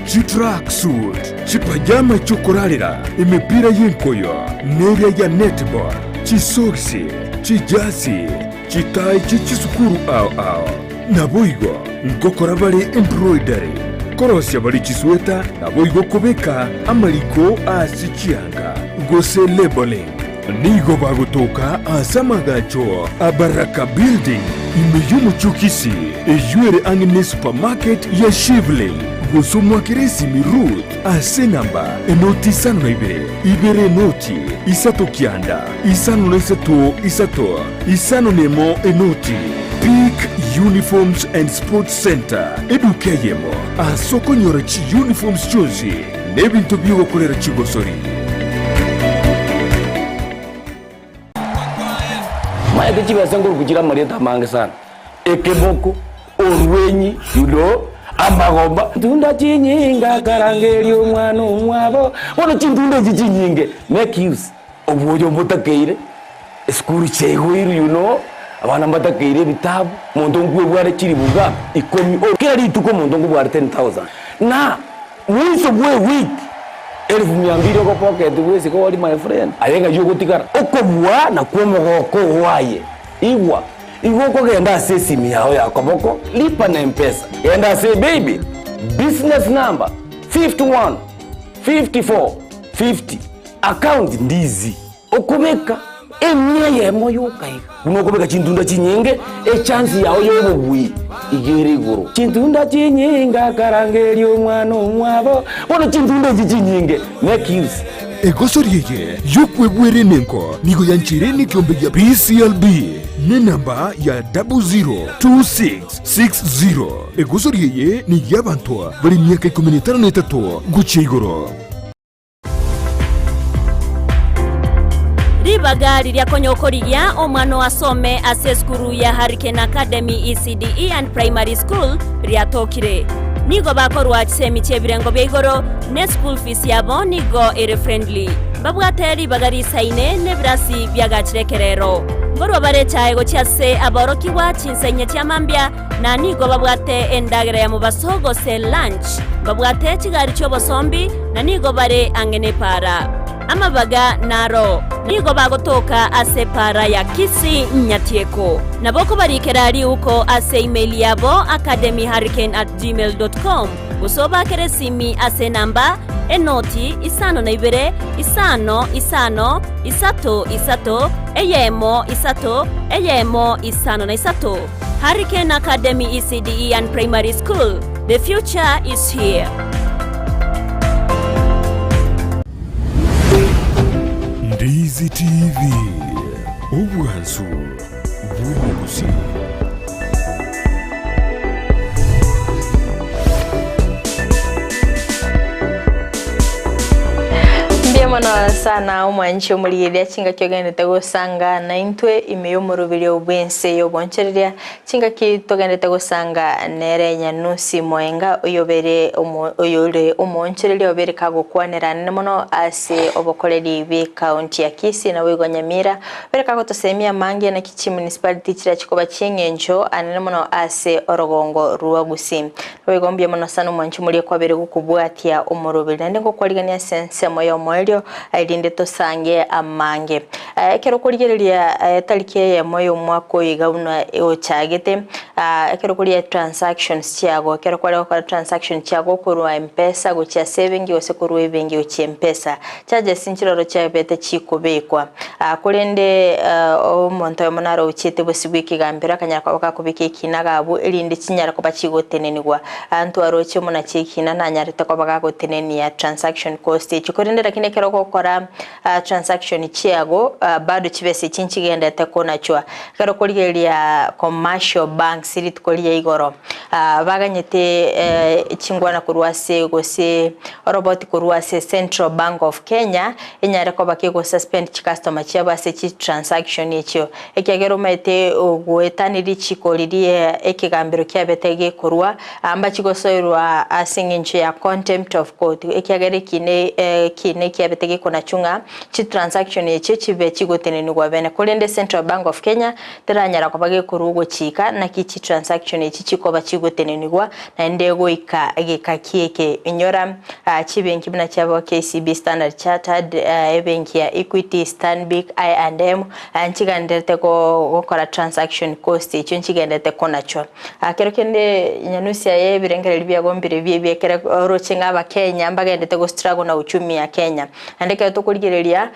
chitrack suit, chipajama chi'okorarera, emepira y'enkoyo neria ya netball, chisogisi, chijasi, Chitai chie chisukuru ao ao. Naboigo ngokora bare embroidery, korosia bare chisweta, naboigo kobeka amariko ase chianga, gose labeling. Nigo bagotoka ase amagacho a Baraka Building ime y'omochie o Kisii, eyio ere ang'e ne supermarket ya Shivling. Gose omoakere esimi Ruth ase enamba enoti isano na ibere, ibere enoti, isato kianda, isano na isato isato. Isano nemo enoti, Peak Uniforms and Sports Centre, eduka eyemo ase okonyora chiuniforms chionsi na ebinto bi'ogokorera chigosori. Maete chibesa nkoruku chire amarieta amange sana, ekeboko, orwenyi, you know, amagomba. Tunda chinyinga karangeria omwana omwabo, bono chintunda echi chinyinge, make use. Oboyo mbotakeire. Esukuru chiaigoirwe you know, abana mbatakeire ebitabu, omonto nkwebware chilifu ngapi? Ikomi o kera rituko omonto nkobware 10,000 na mwiso bwa ewiki elfu mia mbili ogopocket bwesike ori my friend, aye ng'ai ogotigara? Okobua nakwo omogoko oo aye. Igwa, igo okogenda ase esimi yao ya koboko, lipa na mpesa, genda ase paybill, business number 51 54 50, account ndizi. Okobeka emia eyemo yoka iga, buna okobeka chintunda chinyinge, echansi yao y'obobui iga ere igoro. Chintunda chinyinge akarangeria omwana omwabo, bono chintunda echi chinyinge make use. Egosori eye y'okwebwera enengo nigo yancheire nekiombe gia PCLB nenamba ya 002660. Egosori eye ney'abanto bare emiaka ikomi na etano na etato gochia igoro. Ribaga riria konya okorigia omwana oo asome ase esukuru ya Hurricane Academy ECDE and Primary School riatokire. Nigo bakorwa chisemi chi'ebirengo bia igoro ne school fees yabo nigo ere friendly. Mbabwate ribaga risaine nebirasi biagachire ekerero. Nkorwa bare echae gochia ase aborokigwa chinsa inye chia mambia na nigo babwate endagera ya mobaso gose lunch. Mbabwate chigari chi'obosombi, na nigo bare ang'e nepaara. Amabaga naro nigo bagotoka ase epaara ya Kisii Nyatieko. Nabo okobarikera riuko ase email yabo academyhurricane@gmail.com gose obaakere esimi ase enamba enoti isano na ibere isano isano isato isato eyemo isato eyemo isano na isato. Hurricane Academy ECDE and Primary School, the future is here. Ndizi TV, obwansu bw'omogusi. Mbuya mono Sana omwanchi omorigereria chingaki ogendete gosanga naintwe ime y'omoroberio bw'ense y'obonchoreria chingaki togendete gosanga nere Nyanusi Moenga oyobere omo oyore omoonchoreria obere kagokwanera anene mono ase obokoreri bw'ecounty ya Kisii naboigo Nyamira obere kagotosemia amange naki chimunicipality chiria chikoba chieng'encho anene mono ase orogongo rwa Gusii. Naboigo mbuya mono sana omwanchi omoria kwabere gokobwatia omoroberi naende ngokwarigania ase ensemo y'omoerio erinde tosange amange. Ekero okorigereria etariki eyemo y'omwaka oyo iga buna ochagete, ekero okoria transactions chiago, ekero kware gokora transaction chiago korwa mpesa gochia ase ebenki gose korwa ebenki gochia mpesa, charges nchiroro chiabete chikobekwa. Korende omonto oyomo naro ochiete bosio bw'ekegambero akanyara koba gakobeka ekina iga abwo erinde chinyare koba chigotenenigwa. Ntwaroche omonachi ekina nanyarete koba gagotenenia transaction cost echio. Korende lakini ekero ogokora transaction chiago bado chibesa echi nchigendete konachwa. Ekero okorigereria commercial banks rituko ria igoro baganyete chingwana korwa ase gose oroboti korwa ase Central Bank of Kenya enyare koba kegosuspend chicustomer chiabo ase chitransaction echio. Ekiagera omanyete goetania richiko riria ekegambero kiabete gekorwa, mbachi gosoerwa ase engencho ya contempt of court, ekiagera eki ne ekina ekiabete gekonachwa ng'a chitransaction echio chibe chigotenenigwa bene. Korende Central Bank of Kenya teranyara koba gekorwa ogochika naki chitransaction echi chikoba chigotenenigwa naende goika egeka kieke. Inyora chibenki buna chiabo KCB, Standard Chartered, ebenki ya Equity, Stanbic, I&M, Nchigenderete gokora transaction cost echio nchigenderete konachwa. Kero kende nyanusia ye ebirengererio biago mbire bie ebiekere oroche ng'a abakenya mbagenderete go struggle na uchumi ya Kenya. Naende ekero tokorigereria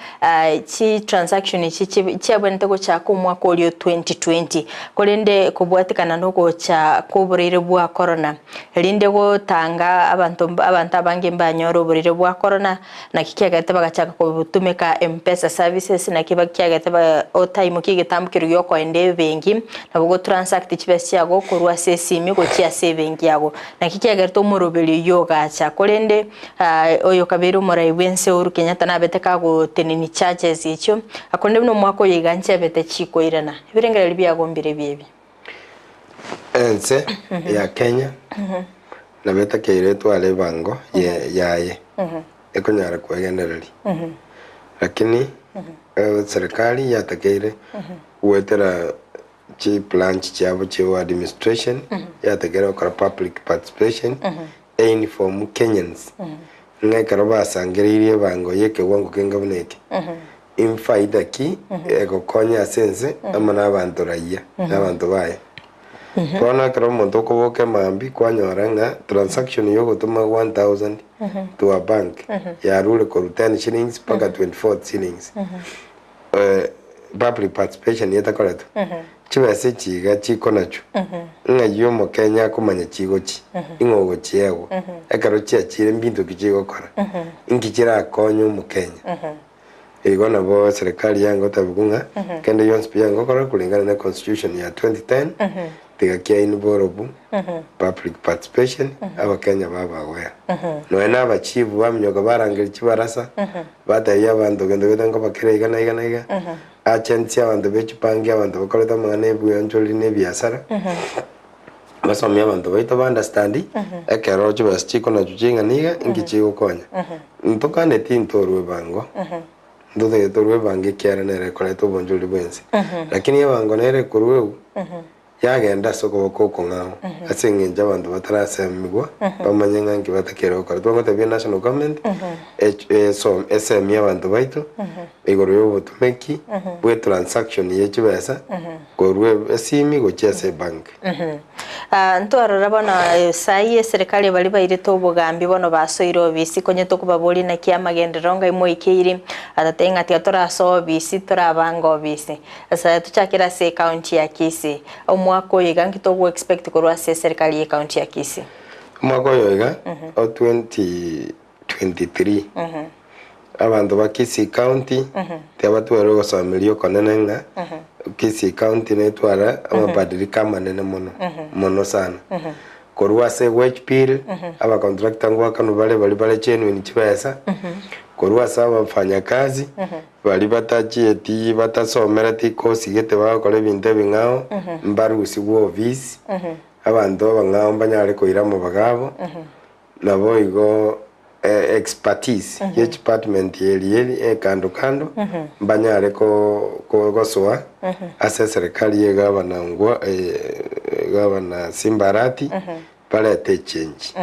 chi transaction echi chiabwenerete gochaka omwaka oria o 2020 korende kobwatekana na ogocha kwa oboraire bwa corona erinde gotanga abanto abanto abange mbanyore oboraire bwa corona. Naki kiagerete bagachaka kotumeka Mpesa services, naki kiagerete otaimokia egetambo keria giokoenda ebenki, nabo gotransact chibesa chiago korwa ase esimi gochia ase ebenki yago. Naki kiagerete omoroberi oyio ogacha. Korende oyo okabeire omorai bwense Uhuru Kenyatta nabete kagotenenia charges echio, korende buna omwaka oyo iga nchiabete chikoirana. Ebirengererio biago mbirebio ebi. Ense ya Kenya nabo etakeire etware ebango yaye ekonyara kwegendereria, lakini serikali yatakeire goetera chibranch chiabo chia administration yatakeire gokora public participation einform Kenyans ng'a ekero basangereirie ebango ya ekewango kenge buna eke Infaida ki egokonya ase ense amo nabanto raia, na abanto baye? Bono ekero omonto okoboka emambia kwanyora ng'a transaction yogotoma 1000 to a bank yarure korwa 10 shillings mpaka 24 shillings public participation etakoretwe, chibesa echi iga chikonachwa ng'ai omokenya akomanya chigochi, ing'o ogochiegwa, ekero chiachire mbinto ki chigokora, inki chirakonye omokenya. Igo nabo serikali yangotebiwa ng'a kende gionsi pi yangokora kulingana ne constitution ya 2010 tiga kia involve public participation abakenya babagoya. Nonya na abachief baminyoka barangeria chibarasa batebia abanto gento gete nkobakera iga na iga na iga agents abanto be chibanki abanto bakorete amang'ana ebweonchoreri na ebiasara basomie abanto baito ba understand ekero chibesa chikonachwa ching'ana iga inki chigokonya. Ntokaneti ntorwe ebango, ntotagete torwe ebango ekiagera nere ekoreta obonchoreri bwensi, lakini ebango nere ekorwa ewu yagenda ase okoboko okong'ao ase eng'encho abanto batarasemigwa bamanye ng'a nki batakeire gokora. Twagotebia national government esemie abanto baito igoro ya obotomeki bwe transaction ye chibesa korwa esimi gochia ase ebank. Ntwarora bono sai eserekari baria bairete obogambi bono basoire obisi konye tokobaboria naki amagenderero ngai moikeiri atatebie ng'a tiga torasoe obisi torabange obisi. Ase tochakere ase ecounty ya Kisii omwaka oyo iga nki togo expect korwa ase eserekari ye county ya Kisii? Omwaka oyo iga o 2023 abanto ba Kisii county tiabatware ogosomeria okonene ng'a Kisii county netware amabadiliko amanene mono mono sana. Korwa ase wage bill abacontractor ngoakanwa bare baria bare genuine chibesa. Korwa ase abafanyakazi, baria batachieti batasomereti course gete bagokora ebinto ebing'ao, mbarusigwe ofisi, abanto abang'ao mbanyare koira amabaga abo, naboigo expertise ye chidepartment eri eri ekando kando, mbanyare ko gosoa ase eserekari ya egavana ngwa egavana Simba Arati, barete echange.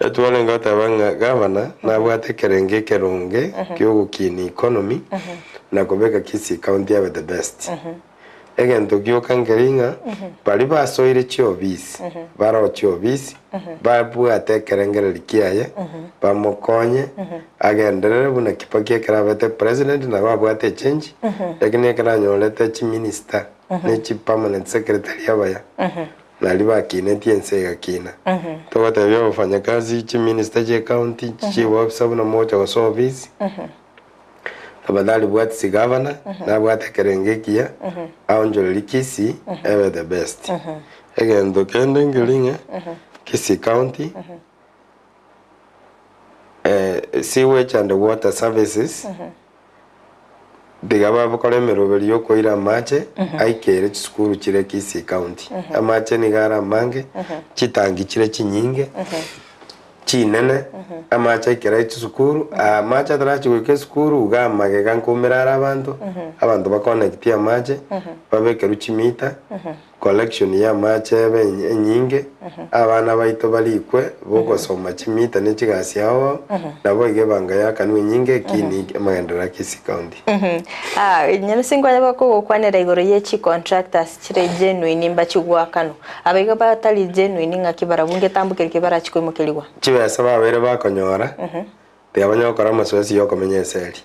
Etwarenge goteba ng'a gavana nabwate ekerengo ekeronge ki'ogokinia economy na kobeka Kisii County abe the best. Egento gioka nkeri ng'a baria basoire chiofisi baroo chiofisi babwate ekerengereri kiaye bamokonye agenderere buna Kibaki ekero abete president nabo abwate echange lakini ekero anyorete chiminister ne chipermanent secretary abaya Nario bakinetie ense egakina. Togotebia abafanyakazi, chiminista chi'ecounty, chiofisa buna mogocha gosoa ofisi, tafadhali bwatisi gavana, nabwate ekerengo ekiya, aonchorerie Kisii ebe the best. Egento kende nkeri ng'a Kisii County, sewage and water services, Tiga babakore emeroberi y'okoira amache aikere chisukuru chire Kisii County. Amache nigo are amange, chitangi chire chinyinge, chinene, amache aikere chisukuru, amache atarachia goika esukuru iga amagega nkoumera are abanto, abanto bakonecti amache, babekerwe chimita. Collection y'amache ebe enyinge, abana baito barikwe bogosoma chimita ne chigasi ao ao, naboigo ebanga yakanwe enyinge ekini amagenderero a Kisii County. Nyamisi nkwanya bakogokwanera igoro ye chicontractors chire genuine mbachigwakanwa. Abaiga batari genuine ng'aki barabwo ngetambo keria kebarachi koimokerigwa. Chibesa babeire bakonyora, tiga banyare gokora amasoesi yokomenya eseri.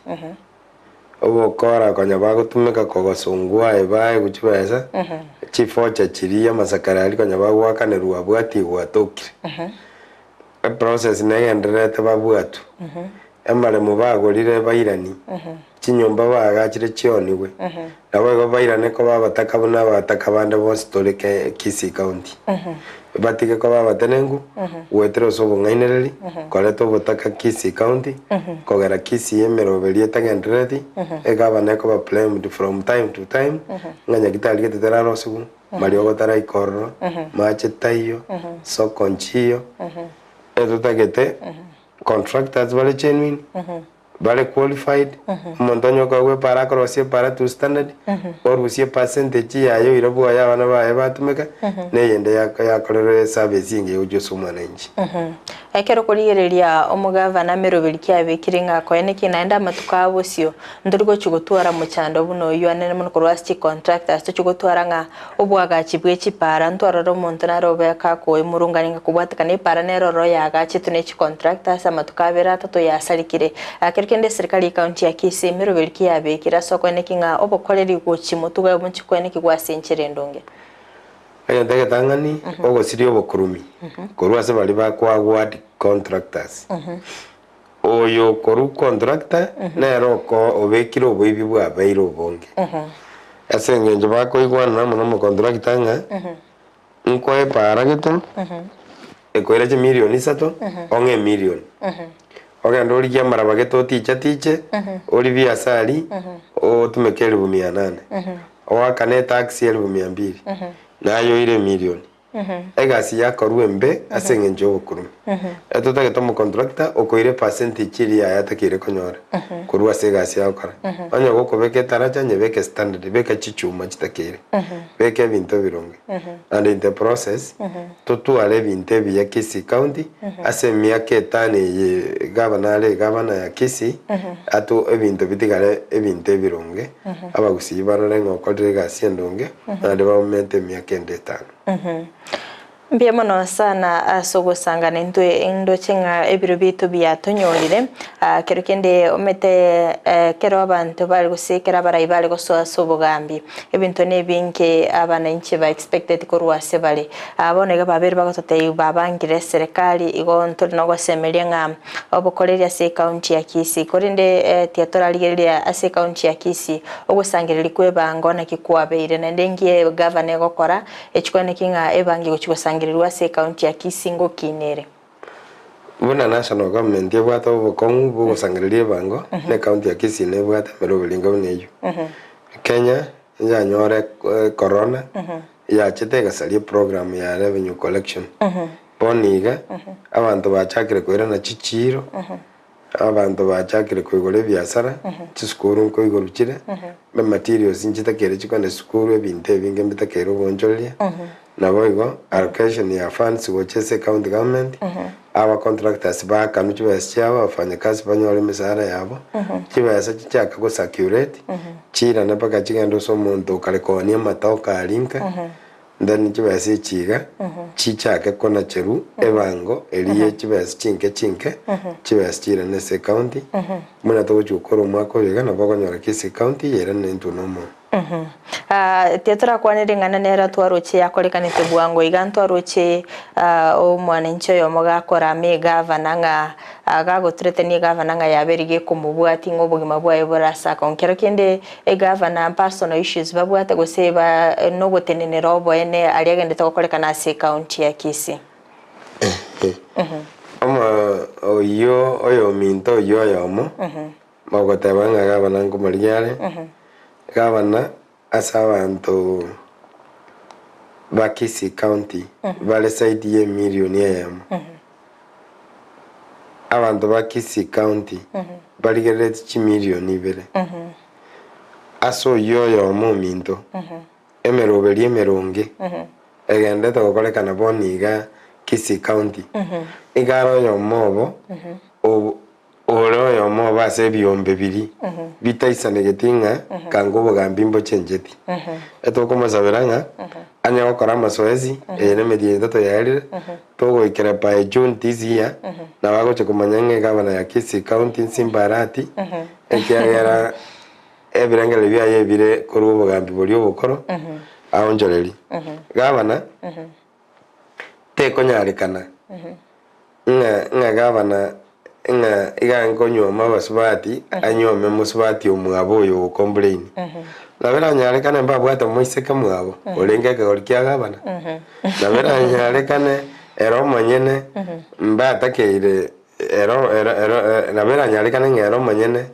Ogokora konya bagotumeka kogosungwa aye baegwe chibesa, chifocha chiria amasakara aria konya bagoakanerwa abwatigwe atokire. Eprocess negendererete babwatwe, amaremo bagorire bairani, chinyomba baagachire chionigwe, naboigo bairane koba abataka buna abataka bande bonsi tore ke Kisii County. Batige koba abatenenku, goetera ase obong'ainereria, koreta obotaka Kisii County, kogera Kisii emeroberi etagenderereti, egavana ekoba blamed from time to time, ng'a nyagitari gete terarosigwe, mariogo taraika ororo, mache taiyo, soko nchiyo, etotagete contractors bare genuine, bare qualified, omonto onye okoegwa epara akorosia epara to standard, orusie epercentage yaye oire bwoye abana baye batumeka, na eyende yakorerwa eservice engiya gochia ase omwananchi. Ekero okorigereria omogavana ameroberi ki abekire ng'a akoeneki naende amatuko a bosio, ntori gochia gotwara mochando buna oyio anene mono korwa ase chicontractors tochia gotwara ng'a Oboagachi bwe chipaara ntwarore omonto nare obe gakoemurungania ng'a kobwatekana epaara nere ororo yaagachetwe ne chicontractor ase amatuko abere atato yasarekire. Ekero kende eserikari y'ecounty ya Kisii emeroberi ki yabekire ase okoeneki ng'a obokoreri gochi motugo omonche koenekigwa ase enchera endonge. Egento egetang'ani, ogosiria obokurumi korwa ase baria bakoaward contractors. Oyo okorwa contractor nere oko obekire oboibi bwabeire obonge. Ase engencho bakoigwanana amo na omocontractor ng'a nkoe epaara gete ekoira chimilion isato ong'e emilion. Ogende origie amaraba gete oticha tiche oribie ase aria otumeke elifu mia nane. Oakane etaxi elifu mia mbili naye oire emilion. Egasi yakorwa embe ase engencho y'obokurume. Etotagete omocontractor okoira epercentage eria yaye atakeire konyora korwa ase egasi agokora. Onye gokobeka etaracha nyebeke standard, beka chichuma chitakeire, beka ebinto ebironge. And in the process, totware ebinto ebiya Kisii County ase emiaka etano eye gavana are egavana ya Kisii, ato ebinto bitigare ebinto ebironge, abagusii barore ng'a okorire egasi endonge. Naende bamomente emiaka ende etano. Mbuya mono sana ase ogosangana intwe ndoche ng'a ebiro biaito biatonyorire. Ah, kero kende omete eh, kero abanto bare gose ekero abarai bare gosoa ase obogambi, ebinto nebinge abananchi ba expected korwa ase bare. Ah, bono iga babere bagototebia babangire eserekari igo ntore nogosemeria ng'a obokoreri ase ecounty ya Kisii. Korende tiatorarigereria ase ecounty ya Kisii ogosangereria kw'ebango naki kwabeire naende inki egavana egokora echikwane ki ng'a ebango egochia gosangererwa ase ecounty ya Kisii ngokina ere. Buna national government ebwate obokong'u bwa ogosangereria ebango, na ecounty ya Kisii nebwate emeroberi enga buna eyio. Kenya yanyora corona, yachete egasaria eprogram ya revenue collection. Bono iga, abanto bachakire koirana chichiiro, abanto bachakire koigora ebiasara, chisukuru nkoigorwa chire, ematerials nchitakere chikogenda chisukuru, ebinto ebinge mbitakere oboonchoreria, naboigo allocation ya funds gocha ase ecounty government, aba contractors baakanwe chibesa chiabo, abafanyakazi banyore emisara yabo, chibesa chichake go circulate, chiirane mpaka chigende ase omonto okare koonia amatoke aria nka, Then chibesa echi iga chichake konacherwa ebango eria ye chibesa chinke chinke, chibesa chiirane ase ecounty, buna togochia gokora omwaka oyo iga nabo okonyora Kisii county yairane intwe na omonto. Tiga torakwane ring'ana nere twaroche yakorekanete bwango iga ntwaroche omwananchi oyomo gakora ime egavana ng'a gagoturetania egavana ng'a yabeire gekomobwatia ng'a obogima bwaye bore ase akong'u. Kero kende Egavana personal issues babwate gose ba nogotenenera oboene aria agendete gokorekana ase ecounty ya Kisii. Omo oyio oyominto oyio oyomo ogoteba ng'a gavana nkomorigia are, gavana ase abanto ba Kisii county bare zaidi ye emilioni eyemo. Abanto ba Kisii county barigereretie chimilioni ibere. Ase oyio oyomo ominto, emeroberi emeronge egenderete gokorekana bono iga Kisii county, iga are oyomo obo obo ore oyomo obo ase ebiombe biria bitaisanegeti ng'a kanga obogambi mbochencheti. Etokomosabera ng'a anye gokora amasoesi, eye nemetienyi etato yaerire, togoikera by June this year, nabo agochia komanya ng'a egavana ya Kisii county Nsimba Arati, ekiagera ebirengererio biaye ebire korwa obogambi boria obokoro, aonchorerie. Gavana, tekonyarekana ng'a ng'a gavana ng'a iga nkonyuoma abasubati anyuome mosubati omwabo oyo ogo complain. Nabo eranyarekane mbabwate omoiseke mwabo orenge ekegori kia gavana, nabo eranyarekane ere omonyene mbatakeire ero ero ero nabo eranyarekane ng'a ere omonyene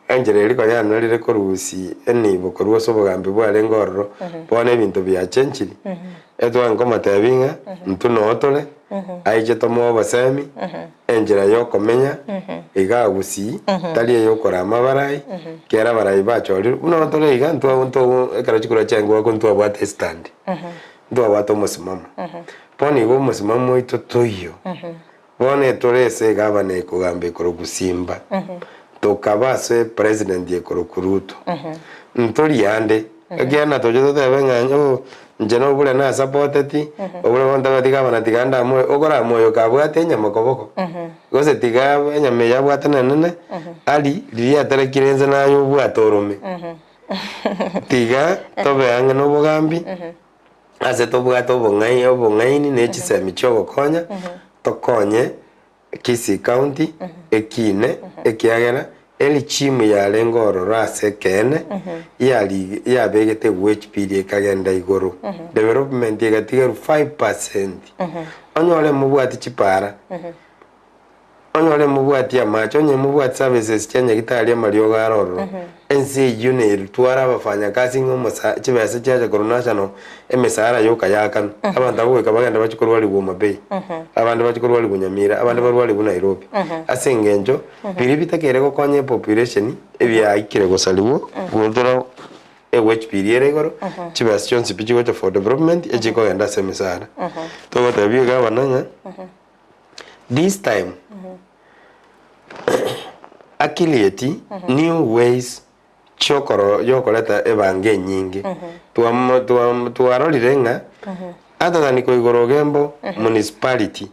enchera eria konya yanorire korusia enibo korwa ase obogambi bwarenge ororo, bono ebinto biachenchiri, etware nkomotebia ng'a intwe noo tore, aiche tomoe obosemi, enchera ya okomenya iga gusii, tari eya okorama abarai, ekero abarai bachorirwe, buna tore iga ntwa nto ekero chikura chiaye ngoakwa ntwabwate estand, ntwabwate omosimamo. Bono igo omosimamo oito toiyo, bono etore ase egavana ekogamba ekorokwa Simba, tokaba ase president ekorokwa Ruto, ntori ande, ekiagera natoche totebe ng'a oh inche nobure nasapoteti, obure gontabeti gavana tiga ndamoe, okoramoe oyo kabwate enyama koboko, gose tiga enyama eye abwate nenene, aria riria aterekire inse naye obwate orome. Tiga tobe ang'e na obogambi. Ase tobwate obong'ai obong'aini ne chisemi chiogokonya, tokonye Kisii County ekine ekiagera erichimu yarenge ororo ase ekeene yari yabegete wage bill ekagenda igoro, development egatigerwa 5%. Onyore mobwati chipara, Onyore mobwati amache, onye mobwati services chia nyagitari amariogo are ororo, ense eyio nerutware abafanyakazi ng'a omosa chibesa chiacha korwa national emesara yoka yakanwa. Abanto abwo goika bagende bachie korwarigwa Homa Bay, abande bachie korwarigwa Nyamira, abande barwarigwe Nairobi. Ase eng'encho biria bitakeire gokonya epopulation ebiaikire gosariwa goetera ewage bill ere igoro, chibesa chionsi pi chigocha for development echikogenda ase emesara. Togotebia egavana ng'a. This time akirieti new ways chiokoro yokoreta ebango enyinge twamo twam twarorire ng'a other than koigora Ogembo municipality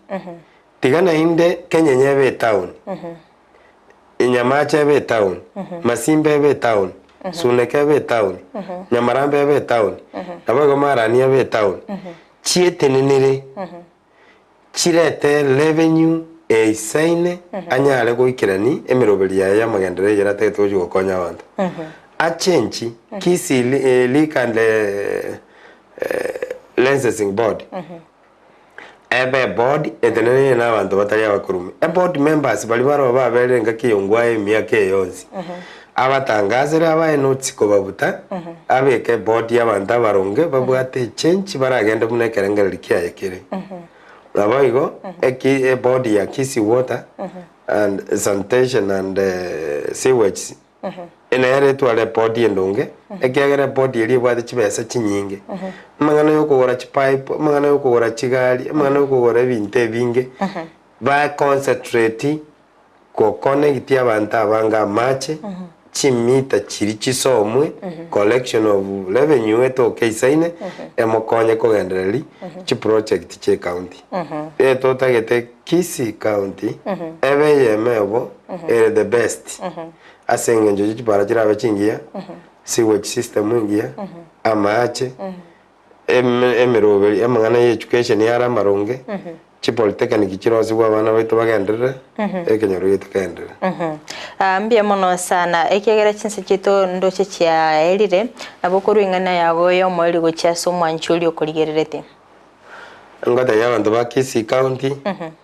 tiga naende Kenyenya ebe etown, Nyamache ebe etown, Masimba ebe etown, Suneka ebe etown, Nyamarambe ebe etown, naboigo Marani ebe etown, chietenenere. Chirete revenue eisaine anyare goikerani emeroberi yaye y'amagenderero eyere atagete gochia gokonya abanto. Achenchi Kisii Liquor and Licensing Board. Ebe eboard etenenire na abanto batari abakurume. Eboard members baria baroo baberire engaki eyongwa emiaka eye yonsi, abatangasere abae notes kobabuta, abeke eboard y'abanto abaronge babwate echange baragende buna ekerengererio kiaye kere. Naboigo eki eboard ya Kisii Water and Sanitation and Sewage Nere etware epodi endonge, ekiagera epodi eria ebwate chibesa chinyinge. Amang'ana ya okogora chipipe, amang'ana ya okogora chigari, amang'ana ya okogora ebinto ebinge, ba concentrate goconnect abanto abange amache, chimita chiria chisomwe, collection of revenue etoke eisaine, emokonye kogendereria chiproject chia ecounty. Etotagete Kisii County ebe eyemo ebo ere the best ase eng'encho ye chipara chirabe chingiya, sewage system engiya, amache, emeroberi amang'ana ya education yare amaronge, chipolytechnic chirosigwe abana baito bagenderere, ekenyoro giaito kegenderere. Mbuya mono sana, ekiagera chinse chiaito ndoche chiaerire, nabo okorwa eng'ana yago y'omoerio gochia ase omwanchi oria okorigererete. Ngotebia abanto ba Kisii County,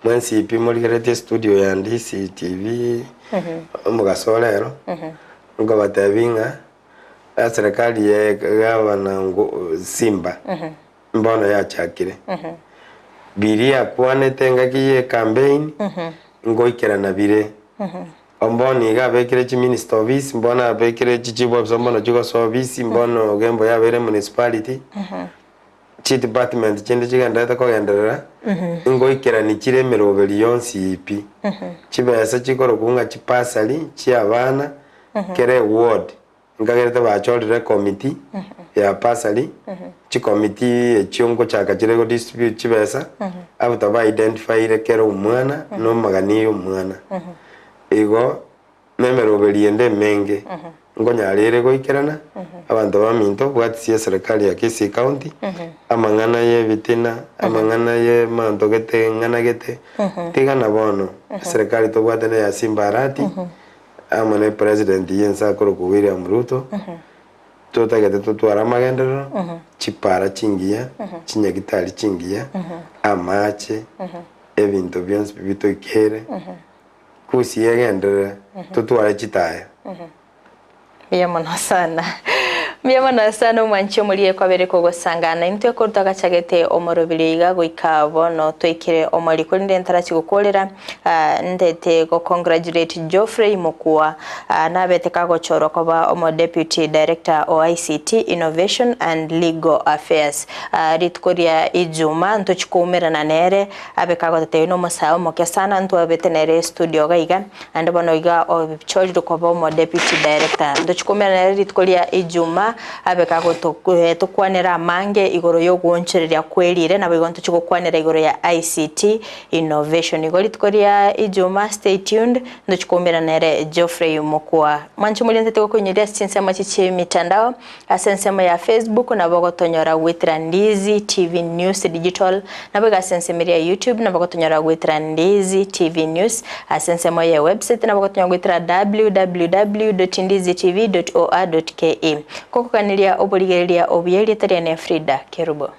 mwensi pi morigereretie estudio ya Ndisi TV, omogaso ore ero, nkobatebia ng'a eserekari ya gavana Simba mbono yachakire. Biria yakwanete engaki ya ecampaign, ngoikerana bire. Mbono iga abekire chiminister office, mbono abekire chichief officer mbono chigosoa ofisi, mbono Ogembo yabeire municipality. Chidepartment chinde chigendererete kogenderera, ngoikerani chire emeroberi yonsi pi. Chibesa chikorokwa ng'a chibursary chi'abana, kera eward, nkagerete bachorire ecommittee ya bursary, chicommittee echio ngochaka chire go distribute chibesa, after ba identifyire kera omwana, na omogani ya omwana. Igo. Nemeroberi ende emenge nkonyara ere goikerana, abanto baminto, bwatisia eserekari ya Kisii County, amang'ana y'ebitina, amang'ana y'emanto gete eng'ana gete, tigana bono, eserekari tobwate neya Simba Arati, amo ne president y'ense akorokwa William Ruto, totagete totware amagenderero, chipara chingiya, chinyagitari chingiya, amache, ebinto bionsi pi bitoikere. Kusi egenderere, totware chitaya. Mbuya mono sana. Mbuya mono sana omwanchi omorie kwabere kogosangana intwe korwa twagachagete omorobiri iga goika bono twaikire omori korende ntarachi gokorera ah, ndete go congratulate Geoffrey Mokua ah, nabete kagochorwa koba omo deputy director o ICT Innovation and Legal Affairs ah, rituko ria Ijumaa ntochi koumerana nere Abe kagotetebiwa nomosae omoke sana ntwabete nere estudio iga iga, naende bono iga ochorire koba omo deputy director. Ntochi koumerana nere rituko ria Ijumaa, abe kagoto tokwanera amange igoro ya ogoonchoreria kwerire, naboigo ntochi gokwanera igoro ya ICT innovation. Igo rituko ria Ijumaa stay tuned, ntochi koumerana nere Geoffrey Mokua. Mwanche moria ntete gokoinyoria ase chinsemo echi chia emitandao. Ase ensemo ya Facebook nabo ogotonyora goetera Ndizi TV News Digital, naboigo ase ensemo eria ya YouTube nabo ogotonyora goetera Ndizi TV News, ase ensemo ye website nabo ogotonyora goetera www.ndizitv.or.ke. Kokoganeria oborigereria obuya erieta riane Frida Kerubo.